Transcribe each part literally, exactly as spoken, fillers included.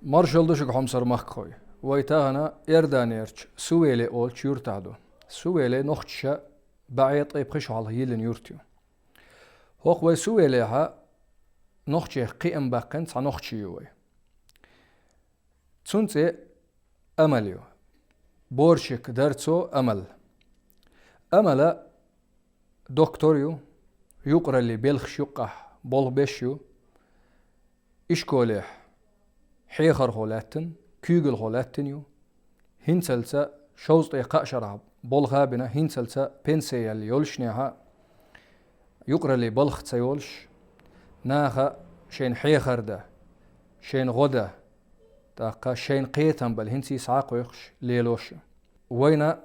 Маршал ду шуга, хьомсара махкахой. Вай тахана Иорданерчу Сувеле олучу юьртахь ду. Сувеле нохчаша бӀе ткъе пхи шо хьалха йиллина юрт ю. ХӀокху вай Сувелехьа нохчех кхиам баьккхина цхьа нохчи ю вай. Цуьнан цӀе Амал ю. Борщик дара цо Амал. Амала доктор ю, юкъараллин белхаш юккъахь болх беш ю, ишколехь хьехархо лаьттина, куьйгалхо лаьттина ю. ХӀинцалца шовзткъе кхаа шарахь болх а бина, хӀинцалца пенсе яьлла йолушшехь а, юкъараллин балхах ца йолуш, наха шайна хьехар дан, шайна гӀо дан, тӀаккха шайна кхетам бала хӀинца схьа а кхойкхуш лелош ю. Вайна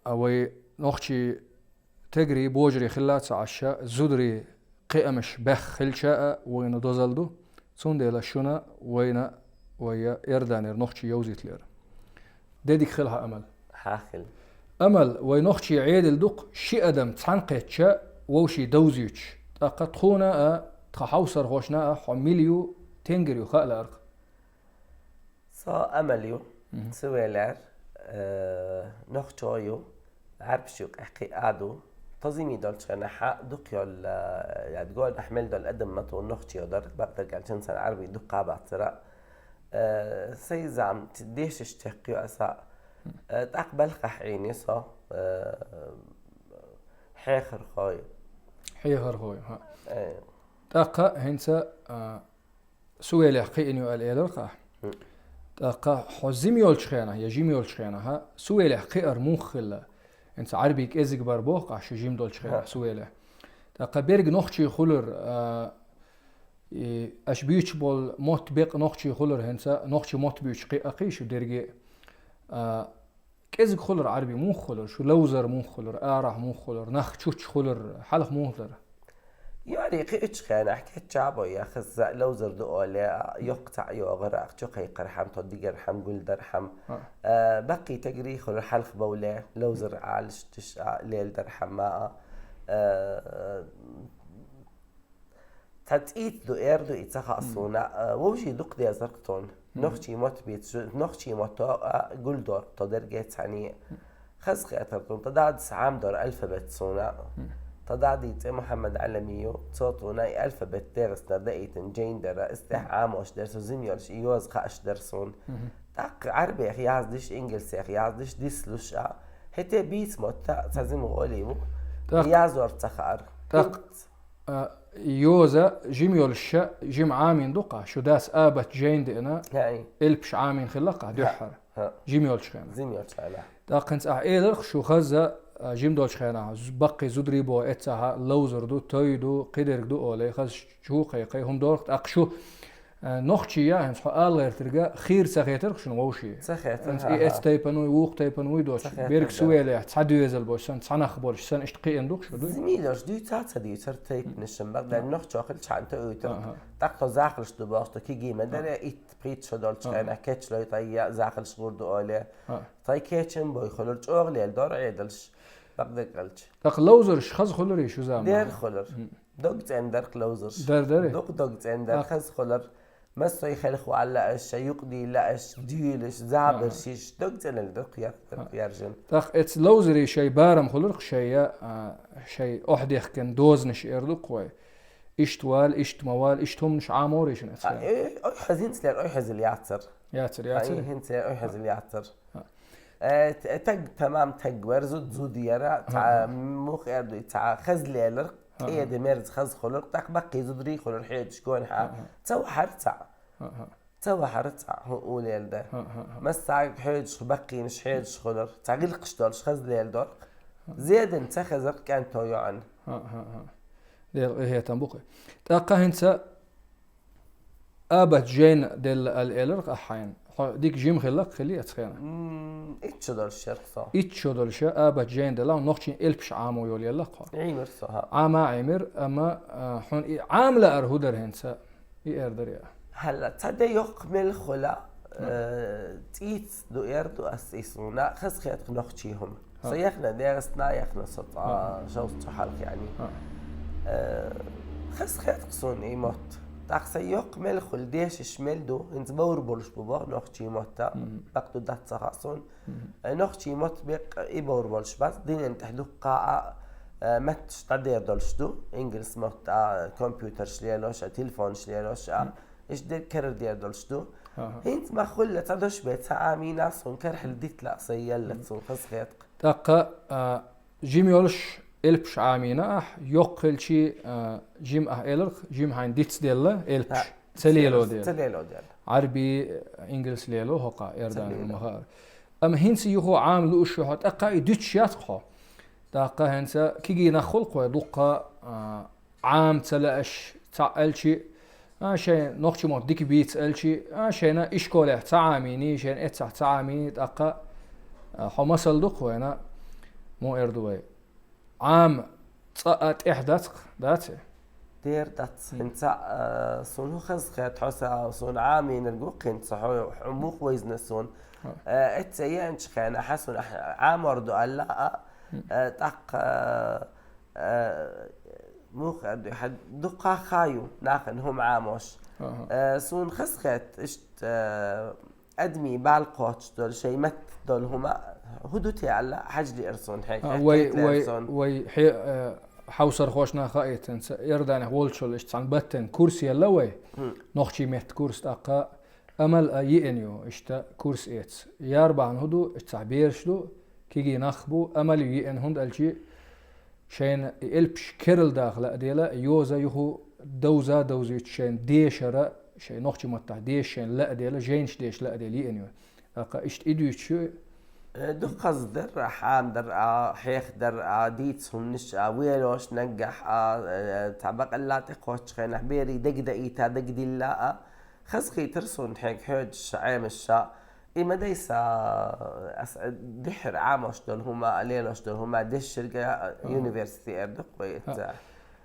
а, вай нохчийн тегарий, божарий хилла а ца Ӏаш, зударий кхиамаш баьхна хилча а вайна дозалла ду. Цундела шуна, вайна, вай Иорданера нохчий йовзийталера. Де дика хила хьан, Амал. Хьан хила. Амал, вай нохчийн Ӏедал ду-кх, ши адам цхьаьна кхетча, вовшийн довзуьйтуш. ТӀаккха тхуна а, тхан хьовсархошна а хьо мила ю, тенгара ю хаа лаьара-кх. Со Амал ю, Мгм. Сувелера, э, нохчо ю, Ӏарбаш юккъехь кхиа а ду. Тхо зима долчу хенахь дукха йолу, э, яд гонах мел долу адам ма тхуна нохчий йо дара, бакъдерг аьлча, цхьана Ӏарбий дуккха а бацара. Э, сайн зама т-, дешаш чекхйо аса. Э, тӀаккха балхахь Ӏийна со, э, хьехархой. Хьехархой, хӀа. Э. ТӀаккха хӀинца, а, Сувелехь кхиъна ю аьлла элира-кх ахь. ТӀаккха хьо зима йолчу хенахь, я жима йолчу хенахь, Сувелехь кхиар муха хилла? ХӀинца Ӏарбий кӀезиг бара боху-кх ахь шу жима долчу хенахь Сувелехь. ТӀаккха берриг нохчий хуьлура, а, и, аша буьйцуш болу мотт бекъа нохчий хуьлура, хӀинца нохчий мотт буьйцуш кхиа кхий шу дерриге а, а, кӀезиг хуьлура Ӏарбий муха хуьлура, шу ловзар муха хуьлура, арахь муха хуьлура, нах чучча хуьлура, хьалха муха дара? Йори кхиъчу хенахь кечча а бой, я хаза ловзар ду оле, йоккха цхьаъ йогӀура, ахча кхайкхархьама, тхо диггархьама, гулдархьама. А, баккхий тегарий хуьлура хьалха бовле, ловзар Ӏалаш, тиша а, леладархьама а. А, Цхьа цӀийца ду, эр ду и ца хаьа суна, а, вовшийн дукха дезарг тхуна. Нохчийн мотт бийца, нохчийн мотто а гулдор, тхо дерге цхьаьний. Хаза хетар тхуна, тхан дадас Ӏамдор алфавит суна. Тхан дадин цӀе Мухьаммад Ӏалами ю, цо тхуна и алфавит дегӀастара даийтина жайна дара, иза тӀехь Ӏамош дара, со зима йолуш и йоза хааша дара суна. ТӀаккха Ӏарбех яздеш, ингалсех яздеш, дислуш а, хӀетте бийца мотта цхьа зима гӀоли ву, тӀаккха яздор ца хаьара. ТӀаккха А, йоза жима йолуш ша, жима Ӏамийна ду-кх, шу дас абат жайна деана, элпаш Ӏамийна хилла-кх дуьххьара. Жима йолчу хенахь. Жима йолчу хенахь. ТӀаккха хӀинца ахь элира-кх, шу хаза, а, жима долчу хенахь, з-, баккхий зударий боху эццахьа ловзар ду, той ду, кхидерг ду олий, хаза чу кхайкхий, хӀума дору-кх, тӀаккха шу, а, нохчий я, хӀинца хьо ала гӀертарг, хийра ца хетара-кх шуна вовший? Ца хетара, хӀинца и эцу тайпана вуй, вукху тайпана вуй доцуш, берриг Сувелехь цхьа доьзал болуш санна, цхьа нах болуш санна, иштта кхиъна ду-кх шу, дуй? Зимий долуш дуьйцу а ца дуьйцура тайпанаш, бакъдерг нохчо хилча хьан тоуьйтура. ТӀаккха тхо захалш ду бохуш, тхо кегий ма дара, итт пхийтта шо долчу хенахь кечлой тхай я захалш гӀур ду олий. Тхай кечам бой хуьлура, чӀогӀа леладора Ӏедалш, бакъдерг аьлча. ТӀаккха ловзарш хаза хуьлурий шу заманахь? Дера хуьлура. Дог цӀена дара-кх ловзарш. Дара, дара. Дукха дог цӀена дара, хаза хуьлура. Массой хелхавала лаьаш, шайн юкъадийла лаьаш, дуьйлуш, забарш йиш, дог цӀена дара-кх яр-, яр-, яржина. ТӀаккха эцу ловзарийн шайн барам хуьлура-кх шайн, а, шайн охьадехкина дозанаш эр ду-кх вай. Иштта вала, иштта ма вала, иштта хӀуманаш Ӏаморий шуна эцу хенахь? Э, ой хьазинца лер, ой хьазил яцар. Яцар, яцар. Ай, хӀинца ой хьазил яцар. Э, т-, таг тамам таг вара, зуд зуд яра, цхьа муха эр ду, цхьа хаза лелар, кӀеда мерза хаза хуьлура, тӀаккха баккхий зударий хуьлура хьоьжуш гонахьа. Ца вахьара цхьаъ. Ца вахьара цхьаъ, хӀун улел дан. Массаьрга хьоьжуш, баккхийнаш хьоьжуш хуьлура, цхьа гӀиллакхаш долуш хаза леладора-кх. Зедан ца хезар-кх кӀанто йоӀана. Дела къинхетам бу-кх. ТӀаккха хӀинца абат жайна делла аьлла элира-кх ахь хьайна. Хьо дика жима хилла-кх хили эцу хенахь? М, итт шо долуш яра-кх со. Итт шо долуш я, абат жайна делла, нохчийн элпаш Ӏамо йолу елла-кх хьо. Ӏиймира со, хӀаъ. Ӏама а Ӏиймира, амма, а, хьуна и Ӏама лаар хӀун дара хӀинца? И эр дара я. Хьала, цхьа де йоккха мел хуьла, э, цӀийца ду эр ду ас и суна, хаза хетахь нохчий хӀума. Со яхна ДегӀастана, яхна со цкъа шовзткъа шо хьалха, яъни. Э, хаза хетахь суна и мотт. ТӀаккха сайн йоккха мел хуьлу, дешаш мел ду, хӀинца бовр болуш бу боху нохчийн мотт. Бакъду дац ца хаьа суна. Э, нохчийн мотт беккъа и бовр болуш бац, динан тӀехь дуккха а, э, метташ дӀадер долуш ду, ингалс мотт а, компьютерш лелош а, телефонаш лелош а, иштта дерг карар дер долуш ду. ХӀинца ма хуьлла цхьа дош бен, цхьа Ӏамийна суна, карахь хила дитла а сайн елла суна, хазахетакх. ТӀаккха, а, жима йолуш элпаш Ӏамийна ахь, йоккха хилчи, а, жима ахь эларх, жима хьайна диц делла элпаш. Ца лело дела. Ца лело дела. Ӏарби, ингалс лело хӀокху эрдана ма хаара. Амма хӀинца юха Ӏама лууш ю хьо, тӀаккха и дуьтуш яц хьо. ТӀаккха хӀинца кегий нах хуьлу кхой дуккха, а, Ӏама ца лааш, цхьаъ аьлчи, а, шайн нохчийн мотт дика бийца аьлчи, а, шайна ишколехь ца Ӏамийний, шайна эццахь ца Ӏамийний, тӀаккха, а, хьо масал ду-кх вайна, муха эр ду вай. Ӏама цкъа а тӀехь дац-кх, дац и? Дера дац. ХӀинца, а, суна хӀун хазахета, хьо са, суна Ӏамийнарг ву-кх хӀинца, хьо, хьо муха вайзина суна. А, эцца еанчу хенахь суна Ӏамор ду аьлла а, а, тӀаккха, а, Э, муха аьлла, хьан дуккха а ю нахана хӀума Ӏамош. Э, суна хазахета, иштта, э, адамийн бала кхочуш долу, шайн метта долу хӀума хӀун ду те аьлла, хьажа лиира суна хьегна, хьегна лиира суна. Вай, вай, вай хье-, э, хьовсархошна хаийта, хӀинца Иорданехь волчул иштта цхьана баттана курс елла вай. Нохчийн меттан курс, тӀаккха амал а йиъна ю, иштта курс эца. Яр бахьана хӀун ду, иштта цхьа бераш ду, кегий нах бу, амал ю йиъна, хӀунда аьлчи шайна и элпаш керла даха лаадела, йоза юха довза довзуьйтуш шайна дешара, шайн нохчийн маттахь деша шайна лаадела, жайнаш деша лаадела йиъна ю. ТӀаккха иштта и дуьйцуш ю. Э, дукха хаза дара, хьама дара, а, хьеха дара, а, дийца хӀуманаш, а, велош наггахь, а, э, цхьа бакъалла тӀекхоччу хенахь берийн дагадайта, дагадилла, а, хазахийтира суна хьегна хьоьжуш, Ӏемаш. И ма дай сан, ас дуьххьара Ӏамош долу хӀума, лелош долу хӀума, дешшерг а, университет эр ду-кх вай эцца.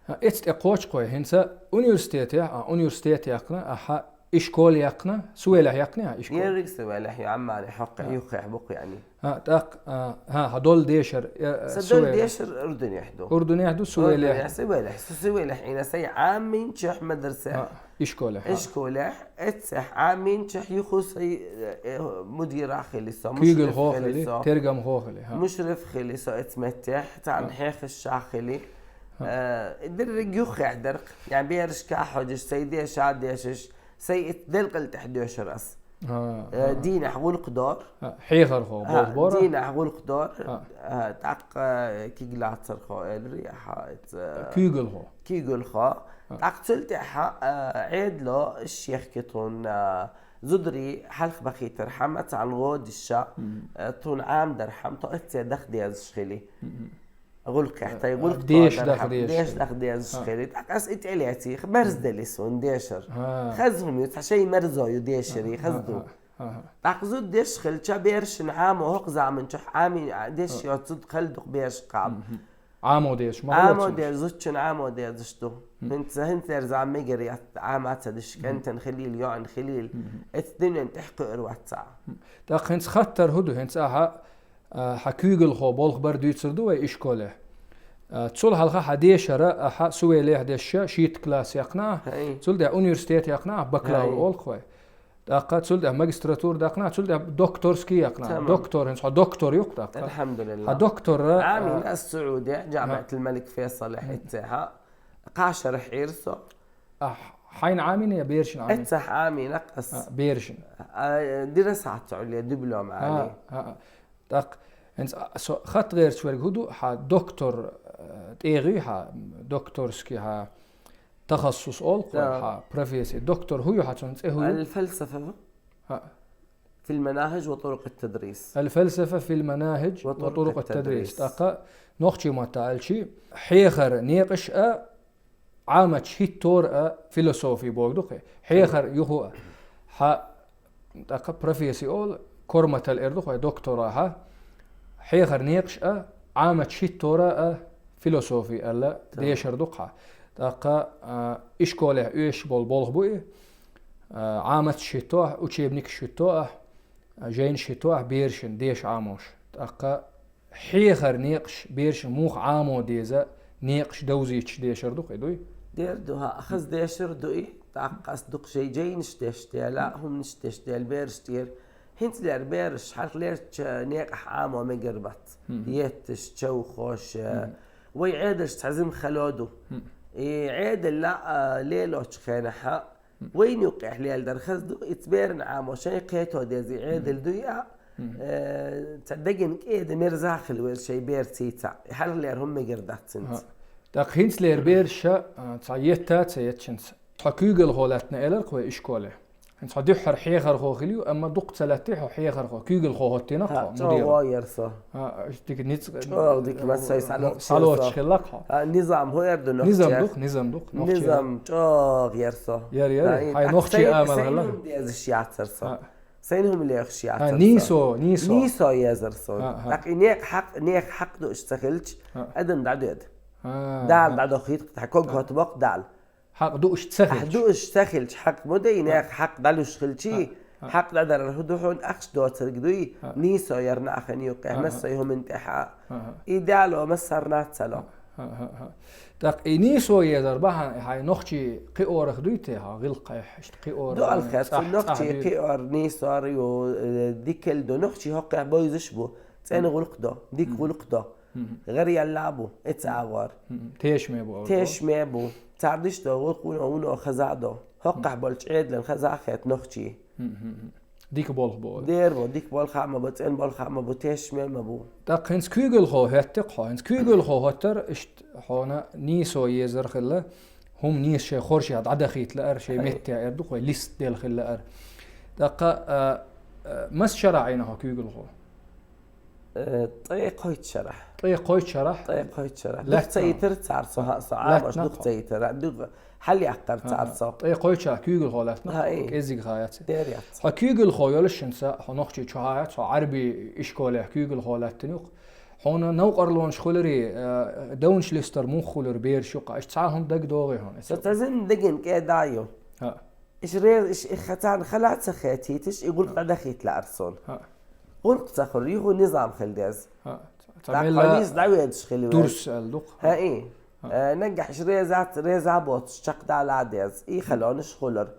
ХӀа, эцца тӀекхочу-кх вай, хӀинца университетехь, а, университет яьккхина, ахьа и школа яьккхина, Сувелехь яьккхиний ахьа и школа? Ерриг Сувелехь ю, Ӏаммане хьокхехь, юххехь бу-кх яьний. ХӀа, тӀаккха, а, хӀа, хьан долу дешар, э, э, сан долу дешар Урдунехь ду. Урдунехь ду, Сувелехь? Урдунехь, Сувелехь. Со Сувелехь Ӏийна, сайн Ӏамийначохь мадрасехь. ХӀа, и школехь, хӀа. И школехь, эццехь Ӏамийначохь юха сайн, э, э, мудира хили со, куьйгалхо хили со, тергамхо хили, хӀа. Мушриф хили со эцца меттехь, царна хьехаш ша хили. Э, дерриг юххехь дара-кх. Яьни берашка а хьожуш, сайн деша а дешаш, сайн эцца делкъал тӀехь доьшура ас. Э, дийнахь гӀуллакх дора. Хьехархо болх бора? Дийнахь гӀуллакх дора. Э, тӀаккха куьйгаллацархо элира, хьан эцца, куьйгалхо. Куьйгалхо. ТӀаккха цул тӀаьхьа, э, Ӏедало шех ки тхуна, э, зударий хьалха бахийтархьама, царна гӀо деш, э, тхуна Ӏамадархьама, тхо эцца даха дезаш хили. ГӀуллакхехь, тхайн гӀуллакх деш даха дезаш хили. ТӀаккха ас и тӀелеций, мерза делира суна дешар. Хаза хӀума ю, цхьа шайн мерзо ю дешарий, хаза ду. ТӀаккха зуда деш хилча, берашна Ӏамо хӀокху заманчохь Ӏамий-, деш йоцу зуда хала ду-кх берашкахь. Ӏамо дезаш ма хала. Ӏамо дезаш, зудчун Ӏамо дезаш ду. ХӀинца, хӀинца дерза мегар яц, Ӏама ца деш, кӀентан хилийла, йоӀан хилийла. Эцца дуьнен тӀехь кхуьур вац цхьа. ТӀаккха хӀинца хаттар хӀун ду, хӀинца ахьа А, хьан куьйгалхо болх бар дуьйцур ду вай и школехь. А, цул хьалха хьан дешара, ахьа Сувелехь дешша, шийтта класс яьккхина ахь, цул тӀаьхьа университет яьккхина ахь, бакалавр олу-кх вай. ТӀаккха цул тӀаьхьа магистратура даьккхина ахь, цул тӀаьхьа докторский яьккхина ахь. Тамам. Доктор, хӀинца хьо доктор ю-кх тӀаккха. Алхьамдулиллах. Хьан докторра, Ӏамийна ас Саудехь, Джамиатул Малик Фейсалехь эццехь. Кхаа шарахь Ӏийра со. Ахь хьайна Ӏамийна я берашна Ӏамийна? Эццехь Ӏамийна-кх ас. А, берашна. А, дирасат Ӏулия, диплом Ӏалий. А, а, а. ТӀаккха хӀинца со хатта гӀерташ верг хӀун ду, хьан доктор, э, тӀегӀий хьан, докторский хьан тахассус олу-кх вай, хьан профессия. Доктор хӀун ю хьан, цуьнан цӀе хӀун ю? الفلسفة في المناهج وطرق التدريس. الفلسفة في المناهج وطرق التدريس. ТӀаккха нохчийн маттахь аьлчи, хьехар некъаш а, Ӏаматаш хӀиттор а философи бохург ду-кх. Хьехар юха а. Хьан тӀаккха профессия олу, корматалла эр ду-кх вай, доктора хьан. Хьехар некъаш а, Ӏаматаш хӀиттор а, философи аьлла дешар ду-кх хьан. ТӀаккха, а, и школехь оьшуш болу болх бу и. А, Ӏаматаш хӀитто ахь, учебникаш хӀитто ахь, а, жайнаш хӀитто ахь берашна, деша Ӏамош. ТӀаккха хьехар некъаш берашна муха Ӏамо деза, некъаш довзуьйтуш дешар ду-кх и, дуй? Дера ду, хӀа, хаза дешар ду и. Аккха ас дукха шайн жайнаш деш дела, хӀуманаш деш дела бераш тӀера. ХӀинцалера бераш хьалхалерча некъахь Ӏамо мегар бац. Етташ, човхош, вай Ӏедалш цхьа зима хало ду. И Ӏедал а лелочу хенахьа, вайна юккъехь леладар хаза ду, ица беран Ӏамо шайн кхето деза и Ӏедал дуй а, э, цхьа деган кӀеда мерза хила веза шайн бер цийца. И хьалхалера хӀума мегар дац хӀинца. ТӀаккха хӀинцалера бераша, а, цхьа етта а ца еттачунца. Хьо куьйгалхо лаьттина элира-кх вай ишколе. ХӀинца хьо дуьххьара хьехархо хилла ю, амма дуккха ца лаьттий хьо хьехархо, куьйгалхо хӀоттийна-кх хьо, мудира. ЧӀогӀа яра со. А, дика низ-, чӀогӀа дика ма сай сало-, салоцуш хилла-кх хьо. А, низам хӀу эр ду нохчех? Низам ду-кх, низам ду-кх, нохчех. Низам чӀогӀа яра со. Яра, яра. Хьайн нохчий амал хилла. Сайна хӀума дезаш яцара со. Сайна хӀума лехаш яцара со. Нийсо, нийсо. Нийсо езара со. ТӀаккха и некъа хьакъ, некъа хьакъ дууш ца хилча, адам дӀадоьду. Дала дӀадохийта-кх, хьан ког хӀоттабо-кх Дала. Хьакъ дууш ца хилча. Ахь дууш ца хилча, хьакъ ма дай, нехан хьакъ дӀалуш хилчий, хьакъ дӀадарар хӀу ду хьуна ахча доцург дуй, нийсо яр нахана юккъехь, массо а хӀуманна тӀехь а. И дало массарна а ца ло. ТӀаккха и нийсо езар бахьана хьайн нохчий кхиорах дуй те, хьан гӀиллакхехь, иштта кхиор, ду алхер, цхьа нохчий кхиор, нийсор ю, э, дикал ду, нохчий хӀоккхехь бойзуш бу, цӀена гӀуллакх до, дика гӀуллакх до. ГӀар ялла а бу, эца агӀор. Тешаме бу. Тешаме бу. Цар диш до, вуно, вуно хаза а до. ХӀоккхахь болчу Ӏедалан хаза а хет нохчий. Дика болх бу. Дер бу, дика болх а ма бу, цӀена болх а ма бу, тешаме а ма бу. ТӀаккха хӀинца куьйгалхо хӀоьттира-кх хьо. ХӀинца куьйгалхо хӀоттар, иштта хьуна нийсо езар хилла, хӀума нийса шайн хоршех дӀадахийта лаар, шайн метте эр ду-кх вай, лист дел хилла ара. ТӀаккха, а, а, мас шарахь Ӏийна хьо куьйгалхо? Э, ткъе кхойтта шарахь. Ткъе кхойтта шарахь? Ткъе кхойтта шарахь. Дух ца йитира цара со, хьа, со Ӏамош дух ца йитира. Дух хьалаяккхара цара со. Ткъе кхойтта шарахь куьйгалхо лаьттина-кх хьо, кӀеззиг ха яц. Дер яц. Хьо куьйгалхо йолуш хӀинца, хьо нохчий чу хьа яц, хьо Ӏарби ишколехь куьйгалхо лаьттина ю-кх. Хьуна новкъарлонаш хуьларий, э, давнаш листар муха хуьлура бераш ю-кх, иштта цхьа а хӀума дага догӀий хьуна? Со цхьа зина деган кӀеда ю. Иша рез-, иша, иша царна хала а ца хетийташ, и гӀуллакх дӀадахийта лаар суна. ГӀуллакх ца хуьлу, юха низам хила деза. ТӀаккха хьо нийса дӀаведаш хила веза. Дурс аьлла ду-кх. ХӀаъ, и. Э, наггахь иша реза, реза боцуш чекхдала а деза. И халонаш хуьлура.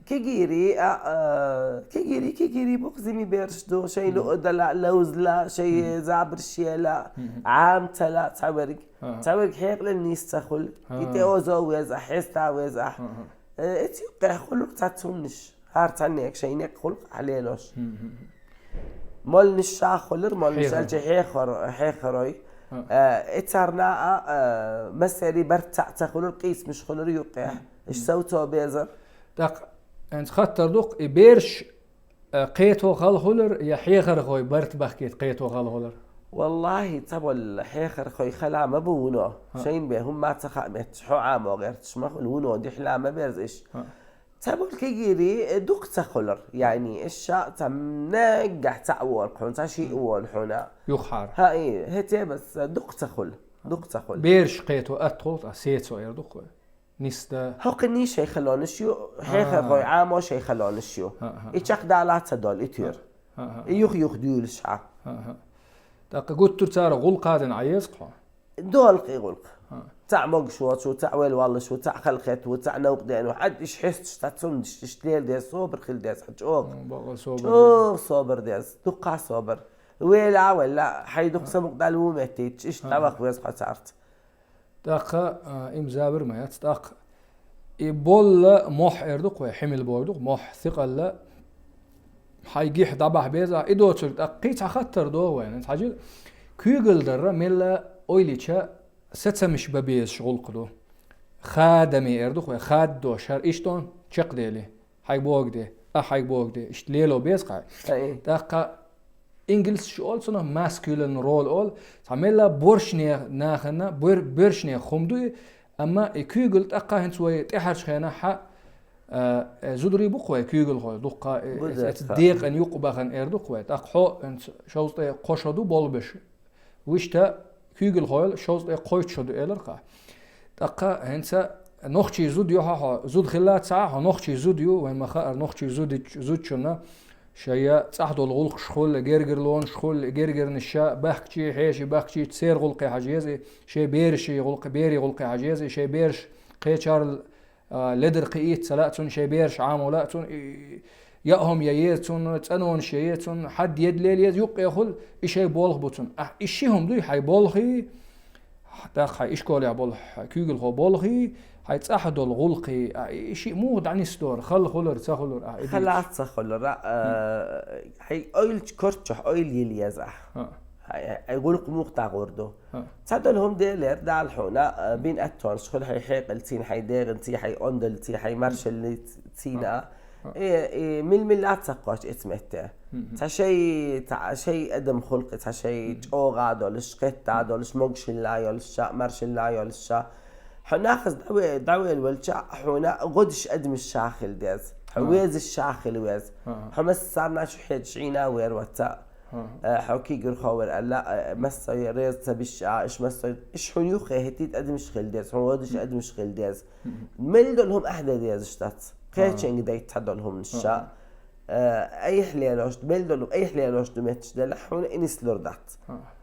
Кегийрий, а, а, кегийрий, кегийрий бу-кх, зими бераш ду, шайн луъу дала, ловзала, шайн забарш ела, Ӏама ца ла, цхьаверг. Цхьаверг хьекъале нийса ца хуьлу. И тӀе озо веза, хьеста веза. Э, эца юккъехь хуьлу-кх цхьацца хӀуманаш. ХӀара цхьаннега шайн некъ хуьлу-кх ахь лелош. Молланаш ша хуьлура, молланаш аьлча хьехар-, хьехарой. Э, эцарна а, э, массерий барт цхьаъ ца хуьлура, къийсамаш хуьлура юккъехь. Иштта совцо безара. ТӀаккха хӀинца хаттар ду-кх, и бераш, э, кхето хала хуьлура, я хьехархой барт бахкийта кхето хала хуьлура? Валлахи, ца болу хьехархой хала ма бу вуно. Шайна бен хӀумма а ца хаьа метташ, хьо Ӏамо гӀерташ ма хуьлу, вуно дихьала ма берза иша. Ца болу кегийрий, э, дукха ца хуьлура. Яъни, иша ца наггахь цхьаъ волу хьуна, цхьа шиъ волу хьуна. Юххьара. ХӀаъ, и, хӀетебас дукха ца хуьлу. Дукха ца хуьлу. Бераш кхето атта хуьлу, ткъа сецо эр ду-кх вай. Нисда. ХӀокхуьнний шайн халонаш ю, хьехархой Ӏамо шайн халонаш ю. И чекхдала ца долу, и туьйра. И юх-юх дуьйлуш хьан. ТӀаккха гуттар цара гӀуллакх а дина Ӏан еза-кх хьо? Долу-кх и гӀуллакх. Цхьаъ могуш воцу, цхьаъ вел валлаш ву, цхьаъ халахетта ву, цхьаъ новкъа деана ву. Хьан иша хьесташ ца цунна, иша леладе собар хила деза хьан чӀогӀа. ЧӀогӀа собар деза. ЧӀогӀа собар деза. Дуккха собар. Вела а велла, хьайн дукха самукъадала ву меттийташ, иштта дӀаваха веза хьо царца. ТӀаккха, а, им забар ма яц, тӀаккха. И болла мохь эр ду-кх вай, хьимил бой ду-кх, мохь, сикъалла, хьайн гихь дӀабахьа беза, и доцург тӀаккха кхин цхьа хаттар догӀу вайна. Хьажал, куьйгалдарра мелла ойла йича сацамаш бан безаш гӀуллакх ду. Хадаме эр ду-кх вай, хаддош, хӀара иштта он чекхдели. Хьайга боху де, а хьайга боху де, иштта лело беза-кх хьайн. ТӀаккха ингалсаш олу цунах, masculine role олу, цхьа мелла боршне нахана, бер-, бершне хӀума ду и, амма и куьйгалла тӀаккха хӀинца вай тӀаьхьарчу хенахь, а, э, зударий бу-кх вай куьйгалхой, дуккха, э, эца декъана юкъа бахана эр ду-кх вай. ТӀаккха хьо хӀинца шовзткъе кхо шо ду болх беш. Вуьшта куьйгалхой шовзткъе кхойтта шо ду элира-кх. ТӀаккха хӀинца нохчий зуда ю хьо, хьо зуда хилла ца Ӏа, хьо нохчий зуда ю, вайн ма хаара, нохчий зудич-, зудчунна шайн цӀахь долу гӀуллакхаш хуьлу, гергарлонаш хуьлу, гергарнаш ша бахкачий, хьеший бахкачий, церан гӀуллакхе хьажа еза и, шайн бераший гӀуллакх-, берийн гӀуллакхе хьажа еза и, шайн бераш кхечарал А, ледар кхиийта ца лаьа цунна, шайн бераш Ӏамо лаьа цунна, и, яа хӀума ян еза цунна, цӀанонаш ян еза цунна, хьад едда лела еза, юккъе хуьлу, и шайн болх бу цунна. Ахь и ши хӀума дуй, хьайн болхий, тӀаккха хьайн ишколехь болу хьайн куьйгалхо болхий, хьайн цӀахь долу гӀуллакхий, а, и шиъ муха дӀанисдора, хала хуьлура, ца хуьлура, а, и хала дийцча? Ца хуьлура, а, хьайн ойлачу корта чохь ойла йила еза ахь. А. Хьайн, хьайн гӀуллакх муха дагӀур ду? А. Цхьадолу хӀума делера Дала хьуна, а, бина аттонаш хуьлу хьайн хьекъалцийна, хьайн дегӀанций, хьайн ондалций, хьайн маршаллицийна. А. И, и мил-милла а ца кхочу эца метте. Мгм. Цхьа шай, цхьа шай адам хуьлу-кх, цхьа шай чӀогӀа долуш, кхетта долуш, могушалла йолуш ша, маршалла йолуш ша. Хьо нахаца дӀаве-, дӀавелла велча, хьуна гӀодаш адамаш ша хила деза. Хьо везаш ша хила веза. Хьо массарна шу хьеда шийна вер ваца. Э, хьо куьйгалхо вара аьлла, э, массо а реза ца биш а, иш массо а, иш хьуна юххе хӀиттийта адамаш хила деза, хьуна гӀодаш адамаш хила деза. Мел долу хӀума ахь де дезаш дац. Кхеченга дайта цхьадолу хӀуманаш ша. Э, айхьа лелош, мел долу айхьа лелош ду метташ делахь, хьуна и нислур дац.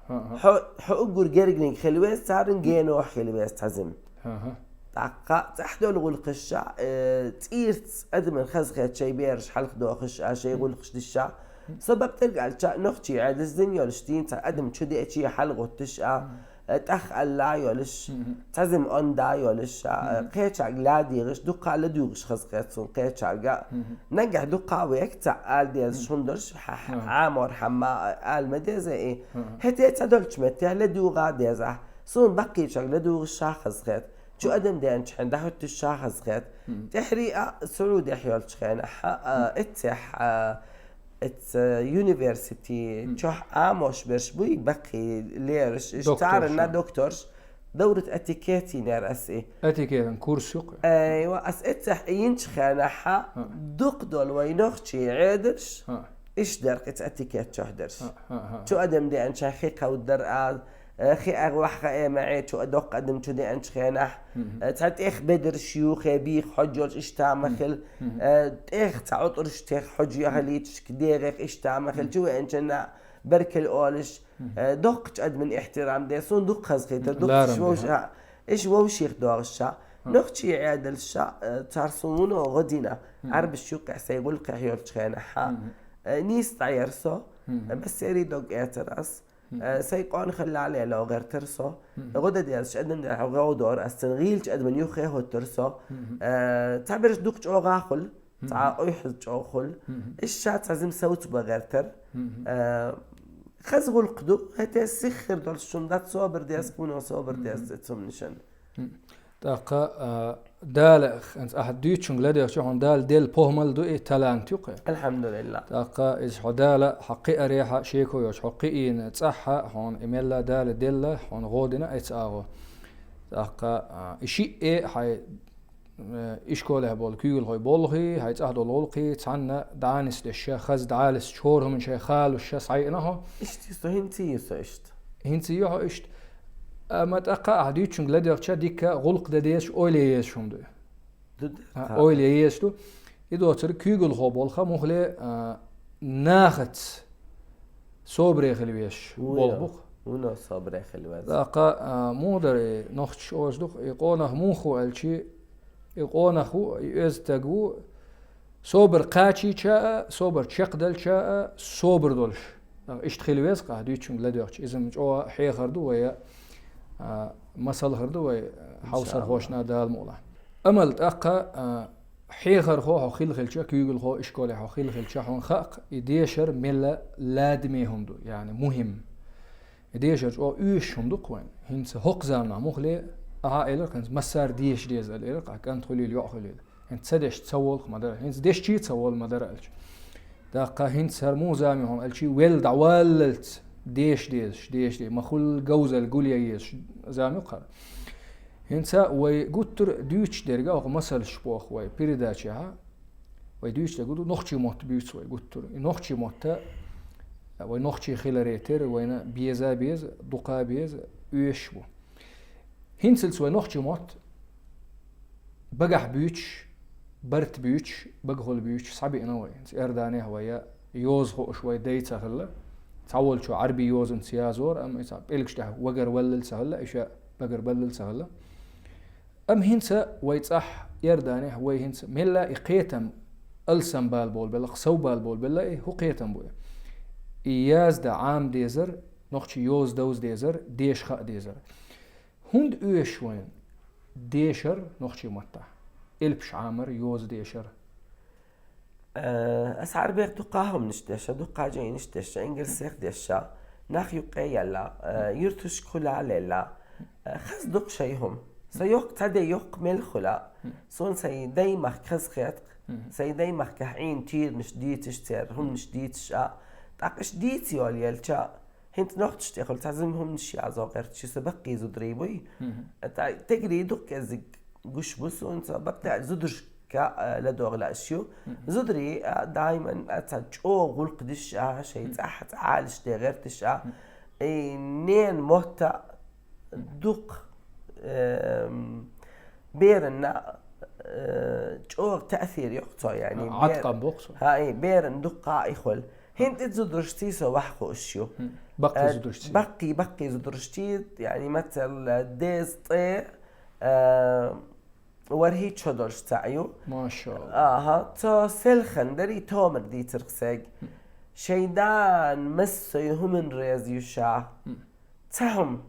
Хьо, хьо уггар герганиг хила веза, царна генохь хила веза цхьа зима. ТӀаккха цӀахь долу гӀуллакхаш ша, э, цӀийрца адаман хазахетта шайн бераш хьалха дохуш а, шайн гӀуллакхаш диш а. Со бакъдерг аьлча, нохчий Ӏедалш зина йолуш дийна цхьа адам чу деачий хьалагӀуттуш а, э, тӀах алла йолуш, цхьа зима онда йолуш а, э, кхечаьрга ладийгӀаш, дуккха а ладуьйгӀуш хазахета суна кхечаьрга. Нагахь дуккха а век цхьа ала дезаш хӀума долуш, хьа-, хьа-, Ӏамор хьамма, э, ала ма деза и. ХӀетте цхьа долчу меттехь ладуьйгӀа деза ахь. Суна баккхийчаьрга ладуьйгӀуш ша хазахета. Чу адам деанчу хьайн дӀахӀуьттуш ша хазахета. ТӀехьрий а Саудехь йолчу хенахь, а, эццехь, а, эцца университи, чохь Ӏамош берш буй, баккхий лераш, иш царна докторш, докторш, даврат этикет йинера ас и. Этикетан курс ю-кх. Айва, ас эццехь йинчу хенахь, дукха долу вай нохчий Ӏедалш, иш дара-кх эцца этикет чохь дерш. Чу адам деанча хи кховдар а, Э, хи агӀ ваьхьа хаьа маьӀе чу а доккха адам чу деанчу хенахь, э, цхьа тӀех бедарш юххе бийха хьожа йолуш иштта ма хила, э, тӀех цхьа ӀутӀурш тех хьожа яхилийташка дегӀех иштта ма хила, чу веанчунна беркалла олуш, э, доккхачу адаман ихтирам де, суна дукха хазахетар, дукха иш вовш-, а, иш вовшех догӀуш ша, нохчий Ӏедалш ша, э, цара суна вуно гӀо дина, Ӏарбаш юккъехь сайн гӀуллакхехь йолчу хенахь, э, нийса дӀаяра со, э, массерий дог эцара ас. Э, сайн къонахалла лело гӀертара со. ГӀо дан дезаш адам дера хьо гӀо дора ас цун гӀийлачу адаман юххе хӀуттура со. Э, цхьаберш дукха чӀогӀа хуьлу, цхьа ойхьаза чӀогӀа хуьлу. Иш ша цхьа зима совцабан гӀертара. Э, хаза гӀуллакх ду, хӀетте сиххир долуш шуна дац, собар деза, кхуно собар деза, цу цумнишан. ТӀаккха, а, Дала, хӀинца ахьа дуьйцучуьнга ладоьгӀча, хьуна Дала делла похӀмал ду и, талант ю-кх. Алхьамдулиллах. ТӀаккха иза хьо Дала хьан кхиарехьа, шеко йоцуш хьо кхиийна цӀахьа, хьуна и мелла Дала делла, хьуна гӀо дина эца агӀо. ТӀаккха, а, и шиъ э хьайн, э, ишколехь болу куьйгалхой болхий, хьайн цӀахь долу гӀуллакхий, цхьанна дӀанисдеш ша, хаза дӀалаьцна чу хӀора хӀуманна шайн халуш ша схьайина хьо. Иштта со хӀинца йи со иштта. ХӀинца йо хьо иштта. Амма тӀаккха ахьа дуьйцучуьнга ладоьгӀча, дика гӀуллакх дан дезаш, ойла ян езаш хӀума ду. Ду, ду, А, ойла ян езаш ду. И доцург куьйгалхо болх муххале, а, нахаца собаре хила везаш болх бу-кх. Вуно собаре хила веза. ТӀаккха, а, муха дара и нохчаша оьшуш ду-кх, и къонах муха ву аьлчи, и къонах ву, и оьзда стаг ву, собар кхачийча а, собар чекхдалча а, собар долуш. Иштта хила веза-кх ахьа дуьйцучуьнга ладоьгӀча. Иза-м чӀогӀа хьехар ду вай, а, масал хир ду вай, а, хьовсархошна Дала мукъалахь. Амал тӀаккха, а, хьехархо хьо хилла хилча, куьйгалхо, ишколе хьо хилла хилча, хьуна хаьа-кх, и дешар мелла ладаме хӀума ду, яъни мухӀим. И дешар чӀогӀа оьшуш хӀума ду-кх вайн. ХӀинца хӀокху заманахь муххале, ахьа элира-кх, хӀинца массара деша деза аьлла элира-кх, кӀант хуьлийла, йоӀ хуьлийла. ХӀинца ца дешча ца волу-кх ма дара, хӀинца дешчий ца волу ма дара аьлча. ТӀаккха хӀинца хӀара муха зама ю хьуна аьлчи, велла дӀаваллалц деша дезаш, деша дезаш, ма хулла говзалла гулъян езаш зама ю-кх хӀара. ХӀинца вай гуттар а дуьйцуш дерг а, хӀокху масалш боху вай передачехь, вай дуьйцуш дерг ду, нохчийн мотт буьйцу вай гуттар а. И нохчийн мотт а, вай нохчий хиларе терра вайна беза а беза, дукха а беза, оьшуш бу. ХӀинцалц вай нохчийн мотт багахь буьйцуш, барт буьйцуш, багахула буьйцуш схьабиъна вай. ХӀинца Иорданехь вай я йоза хууш вай дай ца хилла. Цхьаволчо Ӏарбийн йозанца язор, амма иза пӀелгаш тӀехь вагар валлал ца хилла, иша багар баллал ца хилла. Амма хӀинца вай цӀахь Иорданехь вай хӀинца мелла и кхетам алсам бала болабелла, сов бала болабелла, и хӀун кхетам бу и? И язда Ӏама дезар, нохчий йоза довза дезар, деша хаа дезар. ХӀунда оьшу вайна дешар нохчий маттахь? Элпаш Ӏамар, йоза дешар. Э, ас Ӏарбех дуккха хӀуманаш деша, дуккха жайнаш деша, ингалсех деша, нах юккъе елла, э, юрташка хула лелла. Э, хаза дукха шай хӀума. Со йоккха, цхьа де йоккха мел хула. Суна сай даймахка хаза хетх, сай даймахка Ӏийна тийранаш дийцаш цер, хӀуманаш дийцаш а. ТӀаккха аш дийца йолаелча, хӀинца нохчаш тӀехула цхьа зим хӀуманаш язо гӀерташ, шу са баккхий зударий буй. ТӀа тегри дукха кӀеззиг гуш бу суна, ца баккхий зударшка, а, ладогӀа лааш ю. Зударий, а, даиман, а, ца чӀогӀа гӀулакх диш а, шай цӀахь, цӀалиш де гӀерташ а. И нен мотта дукха, эм, беранна, э, чӀогӀа таъсир йоккху цо, яъни, Ӏаткъам бер-, боккху цо. ХӀа, и беран дуккха а ихула. ХӀинца и зударшций со ваьхьа хууш ю. Баккхий Э, зударшций. Баккхий, баккхий зударшций, яъни, мацалла, деза тӀе, э, вархӀи чо долуш цхьаъ ю. Машалла. Аха, цо селхан дарий томар дийцарх сайга. Шайн дана массо а хӀуман реза ю ша. Цхьа хӀума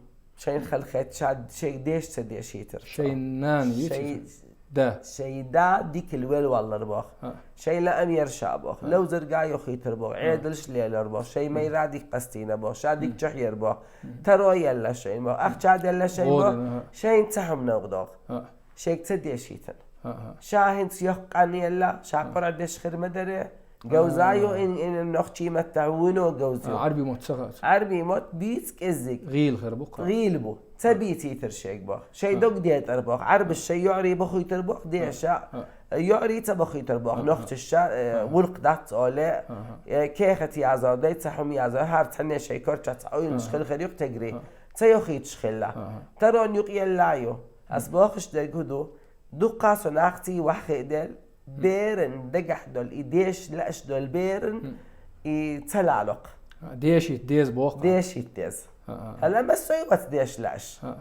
шайна хала хетта, ша шайга деша ца дешийтар цо. Шайн нана ю Шай-, цо? Да. Шай да дикал вел валлар бох. А. Шай лаам яр ша бох. А. Ловзарга йохийтар бох. А. Ӏедалш лелар бох. Шай майра дик къастийна бох. Ша дик чохь яр бох. Таро елла шайн бох. Ахча делла шайн бох. Водина, а. Шайн цхьа хӀума новгӀа дох. А. Шайга ца дешийтан. А, а. Ша хӀинца йоккха къан елла, ша А. Къуръан деш хир ма даре. Говза ю А. ин, ин нохчий маттахь вуно говза ю. А, Ӏарби мотт ца хац. Ӏарби мотт бийц кӀеззиг. ГӀийла хир бу кху. ГӀийла бу. Ца А. бийцийтар шайга бох. Шай А. дог детӀар бох. Ӏарбаш шай йоӀри бохуьйтар бох, А. деша. А. ЙоӀри ца бохуьйтар бох. А. Нохчаша, э, А. гӀулакх дац оле. А. Э, кехат язо дай, цхьа хӀума язо, хӀара цхьанне шай корча цхьа ойнаш А. хир хир юкъ тегри. А. Ца йохийташ хилла. А. Тарон юкъ елла ю. Ас бохуш дерг хӀу ду? Дуккха со нахций ваххе дел, беран дагахь долу и деш лааш долу беран и ца лалокх. А, дешийта деза боху. Дешийта деза. А, а, а. Хьала массой вац деш лааш. А.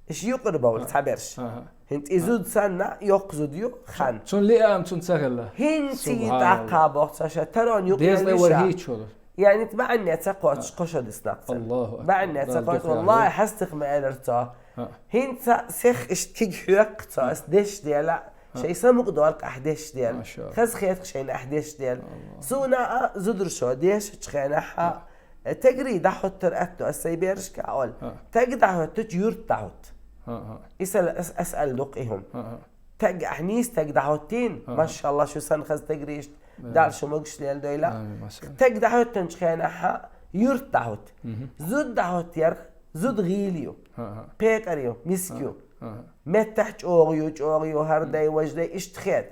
Иш юкъара бовла А. цхьаберш. А, а. ХӀинца и А. зуд санна, йоккха зуд ю, хан. Цун лиам цун ца хилла. ХӀинца и Субханалла. тӀаккха боху ца ша тарон юкъ Деза елла лай вара ша. хӀийчу. Яъни, баьӀне ца кхочуш, кхо шо дисна цхьаъ. Аллаху акбар. БаьӀне ца Дала кхочуш, дукха валлахи, яхьа. Хьастих ма элар цо. ХӀа. ХӀинца сех иштта киг хьоькху цо, ас деш дела, Хьа. шай самукъа долу ахь деш дела. Машалла. Хаза хетах шайна ахь деш дела. Аллаху акбар. Суна а, зударшо дешачу хенахь а, Хьа. тегри дӀахӀоттар атто, ас сайн берашка а олу. Хьа. Тег дӀахӀоттачу юрт дӀахӀотта. Хьа, хьа. Исал ас, ас ала дукха и хӀума. Хьа, хьа. Тег ахь нийса тег дӀахӀоттийна, Ага. машалла, шу сан хаза тегрийшта, Ага. Дала шу могуш лела дойла. Амин, масала. Тег дӀахӀоттанчу хенахь юрт дӀахӀотта. Мгм. Зуд дӀахӀотта яр, зуд гӀийла ю. Ага. Пекъар ю, миск ю. Ага. Меттахь чӀогӀа ю, чӀогӀа ю, хӀара дай, важа дай, иштта хет.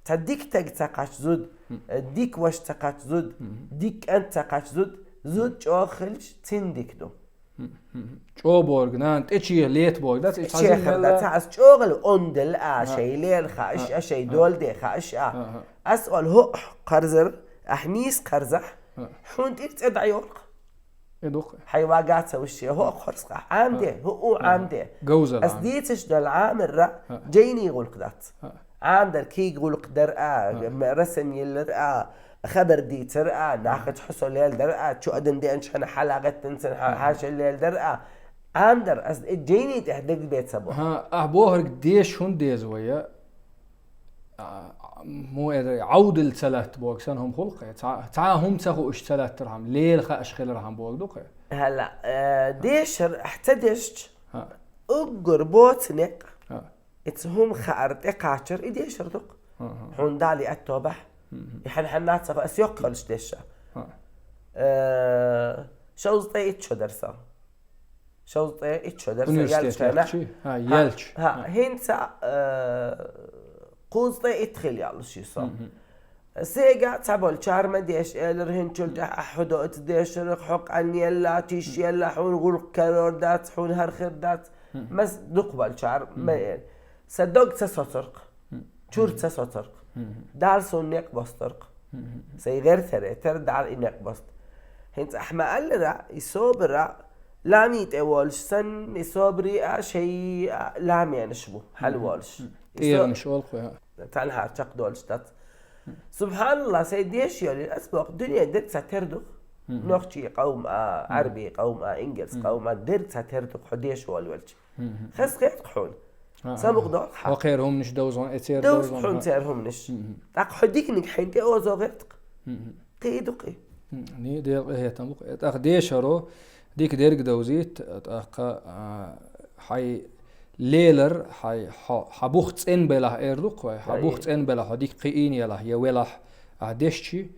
Цхьа дика тег ца кхач зуд, Мгм. э, дика ваша ца кхач зуд, Мгм. дика кӀант ца кхач зуд, зуд чӀогӀа хилча, цин дика ду. ЧӀо борг, нана, тӀе чеха лета борг, дац, и цхьа Чехар зуд дац, мелла. Ас чӀогӀал онделла а, А. шай лела хаа иш А. а, шай А. долде хаа иш а. А, а. Ас ол хӀоъ кхарзар, ахь нийса кхарзахь, А. хьун тӀира цӀе дӀайорх. И дукха. Хьай вага ца вуш шен хӀоъ кхорсха. Ӏамде, А. хӀу у А. Ӏамде. Говзал Ас Ӏам. дийцаш дол Ӏамарра, А. жайни гӀулк дац. А. Ӏамдар кийг гӀулк дар а, А. м-, расам йиллар а, хабар дийцар а, нахаца хьо со лелдар а, чу адам деанчу хьана хьала гӀеттанцан хьа-, А. хьаша лелдар а. Ӏамдар, ас и жайни тӀехь дегбе ца бо. ХӀа, ахь бохург деш хӀун деза вай, я? А, му эдара, Ӏовдал ца латта боху сан хӀума хулу кхе. Цхьа, цхьа хӀума ца хууш ца латтархьама, лела хааш хилархьама боху ду кхе. ХӀала, э, дешар, ахь ца дешча, ХӀа. уггар боцу некъ. ХӀа. Ица хӀума хаар тӀекхачар и дешар дукха. Аха. Хьуна Дала и атто бахь. Мгм. И хьан-хьанна ца хо-, ас йоккха хилча деша. Ха. Э, шовзткъе итт шо дара сан. Шовзткъе итт шо дара сан, Университет ялчу хенахь. яхчи? Ха, Ха, ялчу. ха, Ха. хӀинца, э, кхузткъе итт хила яллуш ю со. Мгм. Сега цхьаболчара ма деш, элира хӀинчул тӀаьхьа хьо доцу дешарах, хьо къанъелла, тишъелла, хьуна гӀуллакх карор дац, хьуна хӀара хир дац. Мгм. Мас дукхаболчара ма Мгм. эр. Сан дог ца соцуркх, Мгм. чур ца соцуркх. Мгм. Дала суна некъ бостуркх. Мгм. Сайн гӀертаре, тера Дала и некъ бост. ХӀинца ахь ма аллара, и собара, лами тӀе волуш санна, и собари а, шай а, ламенаш бу, хьал Мгм. волуш. Мгм. И со- ТӀеранаш олу кхуьй, хӀа. Цхьанхьара чекхдолуш дац. СубхьаналлахӀ, сайн деша йолу, ас боху, дуьне дерг ца тера ду-кх. Нохчий къовм а, Ӏарбий къовм а, ингалс къовм а, дерг ца тера ду-кх хьо деша волавелча. Хаза хета-кх хьуна. Самукъадолу хьан. Хьо кхера хӀуманаш довза хьуна, эцера довза хьуна церан хӀуманаш. ТӀаккха хьо диканиг хьайна тӀе озо гӀерта-кх. Кхин а ду-кх и. Ни, Делан къинхетам бу-кх. ТӀаккха дешаро дика дерг довзийта, тӀаккха, а, хьайн лелар, хьайн хьо, хьан бух цӀена белахь эр ду-кх вай, хьан бух цӀена белахь, хьо дика кхиийна елахь, я велахь, ахь дешчи,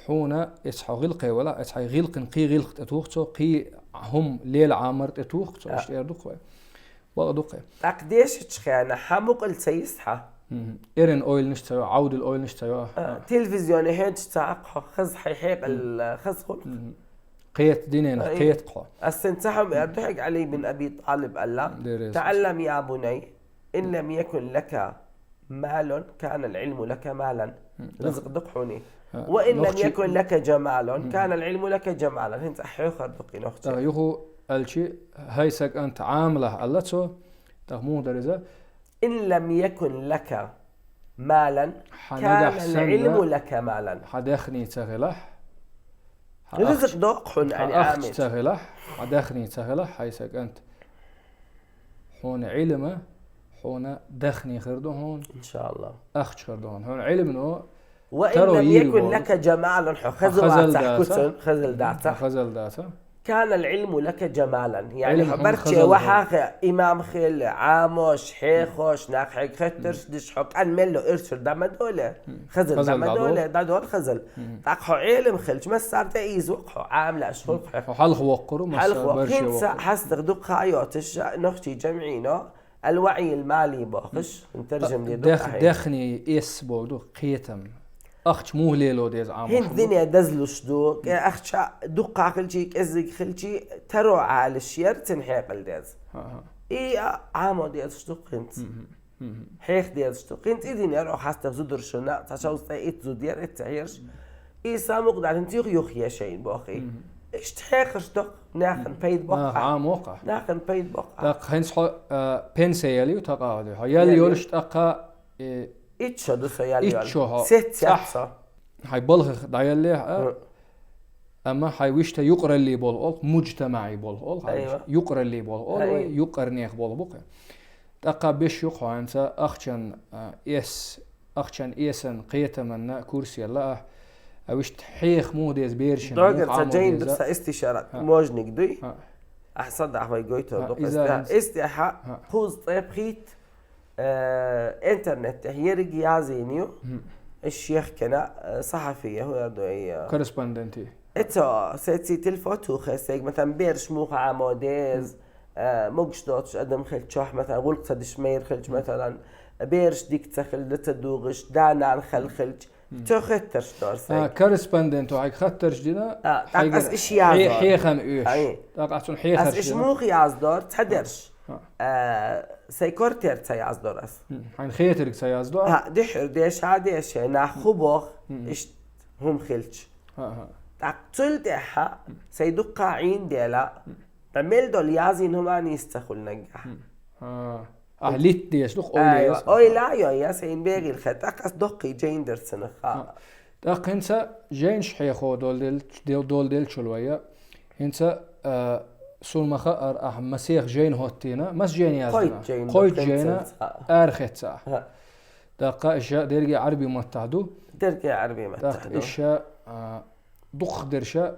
хьуна эцу хьо гӀиллакхе велахь, эцу хьайн гӀиллакхин кхин гӀиллакх тӀетуху цо, кхин хӀума лела Ӏамар тӀетуху цо, иштта эр ду-кх вай. Бакъ ду-кх и. ТӀаккха дешачу хенахь хьан мукъалла ца йиса хьан? Эрна ойланаш ца йо, Ӏовдал ойланаш ца йо. А, телевизионе хьоьдуш ца Ӏа-кх хьо, хаза хьайн хьекъал, хаза хуьлу-кх. Кхета диненах, кхета-кх хьо. Ас сайн цхьа хӀума эр ду хьоьга, Ӏали бин Аби ТӀалиб аьлла: «تعلم يا بني، إن لم يكن لك مال كان العلم لك مالا». Ризкъ ду-кх хьуна. «وإن لم يكن لك جمال كان العلم لك جمالا». ХӀинца хьехар ду-кх и нохчийн. Юха аьлчи, хӀай сан кӀант, Ӏамалахь, аьлла цо, тӀаккха муха дара иза? «إن لم يكن لك مالا كان العلم لك مالا». Хьан даьхни ца хилахь, хьан ахча, ризкъ доккху хьуна, хьан ахча ца хилахь, хьан даьхни ца хилахь, хӀай сан кӀант, хьуна Ӏилма, хьуна даьхни хир ду хьуна. ИншааллахӀ. Ахча хир ду хьуна. Хьуна Ӏилмано «وإن لم يكن لك جمال», хьо хаза вацахь, куьцан хазал дацахь, хазал дацахь, «كان العلم لك جمالا». Яъни хьо барчче вахьа а хи, имам хила, Ӏамош, хьехош, нах хьайга хеттарш деш, хьо кӀан мел ло ирчур дӀа ма доле, хазал дӀа ма доле, дӀадолу хазал. ТӀаккха хьо Ӏилма хилча, массар тӀе ийза ву-кх хьо, Ӏамалаш хуьлу-кх хьоьга. Хьо хьалха воккхур ву, массар барчче воккхур. ХӀинца хьастагӀа дукха а йоцуш, нохчийн жамӀино «الوعي المالي» бохуш, таржам де ду ахьа. Даьхни эс боху ду, кхетам. Ахча муха лело деза Ӏамош. ХӀинца дуьне дазлуш ду, кӀе ахча дуккха хилчи, кӀеззиг хилчи, таро Ӏалаш яра цуьнан хьекъал деза. И а Ӏамо дезаш ду-кх хӀинца. Хьеха дезаш ду-кх хӀинца. И динера оха хьастагӀа зударшна, цхьа шовзткъе итт зуда яра, итт цӀа хьерш. И самукъа даьлла хӀинца юха-юха ешайна боху и. Иштта хьехарш доккху, нахана пайда боккху. Нах Ӏамокх ахь. Нахана пайда боккху. ТӀаккха хӀинца хьо, а, пенсия ял ю тӀаккха а ду. Хьо ял йолуш тӀаккха, э, итт шо ду со ял йолу. Итт шо хьо. Сеццехь со. Хьайн балхах дӀаяллехь а, амма хьайн вуьшта юкъараллий болу олу, муджтамаӀий болу олу, хьайн юкъараллий болу олу, вай юкъарнех болу бу-кх. ТӀаккха беш ю-кх хьо хӀинца ахчан, а, эс, ахчан эсан кхетаманна курс елла ахь, а вуьшта хьеха муха деза берашна, муха Ӏамо деза. Догар ца жайна дуьра сан истишара можник дуй? Ахьа садахь вай гойтур ду-кх. Иза хьа, исти хьа, кхузткъе пхийтта, э, интернет тӀехь ерриг язйина ю. Иш ехкина, э, сахьафия, хӀун эр ду ай, э, корреспонденти. Эцо, сеций телефон тухе, сайга, масалан, бераш муха Ӏамо деза, э, могуш доцуш адам хилчохь, масалан, гӀуллакх ца деш майра хилча, масалан, бераш дика ца хилла, ца дугӀуш, да-нана хала хилча, цо хеттарш дора сайга. А, корреспонденто хьайга хаттарш дина, а, тӀаккха ас иш яздора. Хьехан оьшуш. ТӀаккха ас цунна хьехарш дина. Ас иш муха яздора, цхьадерш. А, сайн кортера ца яздора ас. Хьайна хетарг ца яздо? А, дуьххьара деша а деши, нах хӀун боху, иштта хӀума хилча. ТӀаккха цул тӀаьхьа сайн дуккха а Ӏийна дела, ткъа мел долу язйина хӀума а нийса ца хуьлу наггахь. Ахь литта дезаш ду-кх, ойла а йо, я сайна бегӀийла хета, тӀаккха ас доккхий жайна дара цунах. ТӀаккха хӀинца жайнаш хьехо долу дел-, дел-, долу деллачул вайя. ХӀинца, а, суна ма хаара, ахь масех жайна хӀоттийна, маса жайна яздина? Кхойтта жайна. Кхойтта жайна арахецна ахь. ТӀаккха иша дерриге Ӏарбийн маттахь ду. Дерриге Ӏарбийн маттахь ду. ТӀаккха иша, а, дукхахдерша